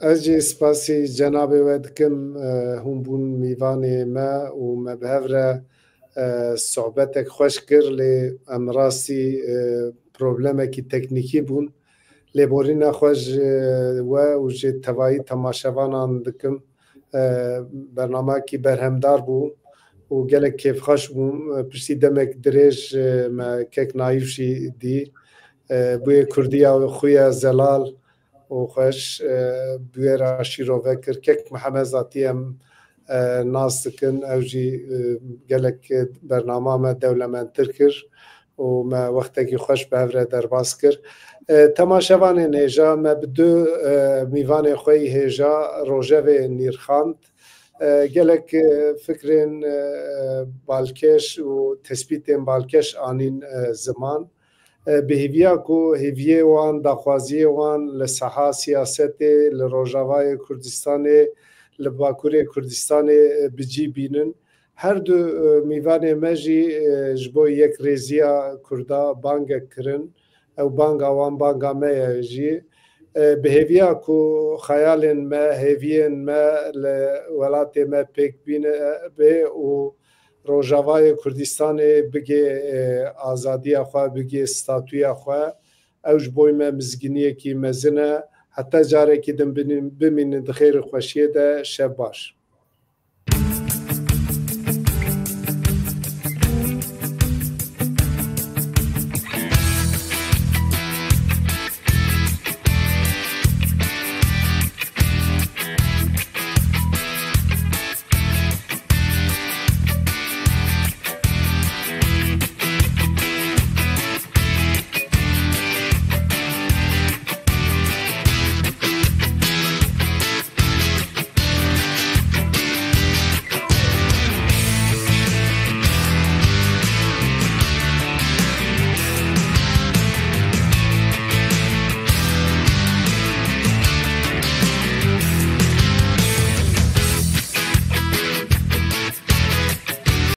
Ez jî spasî cenabê we dikim, e, hûn bûn mîvanê me û me bi hev re, e, sohbetek xweş kir, lê em rastî, e, problemekî teknîkî bûn. Lêborîna xwe ji we û ji tevayî temaşevanan dikim. E, bernamekî berhemdar bû û gelek kêfxweş bûm. E, piştî demek dirêj, e, me kek Naîf jî dî. E, bûye Kurdiya xuya zelal û xweş, e, bi wê re şîrove kir. Kek Mihemed Zatî em, e, nas dikin, ew jî, e, gelek bernama me dewlemendtir kir û me wextekî xweş bi hev re derbas kir. E, temaşevanên hêja, me bi du, e, mîvanê xwe yî hêja rojevê nîrxand. e, gelek, e, fikrên, e, balkêş û tespîtên balkêş anîn, e, ziman. E, bi hêviya ku hêviyê wan, daxwaziyê wan li saha siyasetê, li Rojavayê Kurdistanê, li Bakurê Kurdistanê, e, bi cî bînin. Her du, e, mîvanê me jî, e, ji bo yekrêziya Kurda bangek kirin. Ew banga wan banga me ye jî. E, bi hêviya ku xeyalên me, hêviyên me li welatê me pêk bîne, e, bê û Rojavayê Kurdistanê bigê, e, azadiya xwe, bigê statuya xwe, ew ji bo me mizginiyekî mezin e. Heta carekî din binin-, bimînin di xêr û xweşiyê de, şev baş.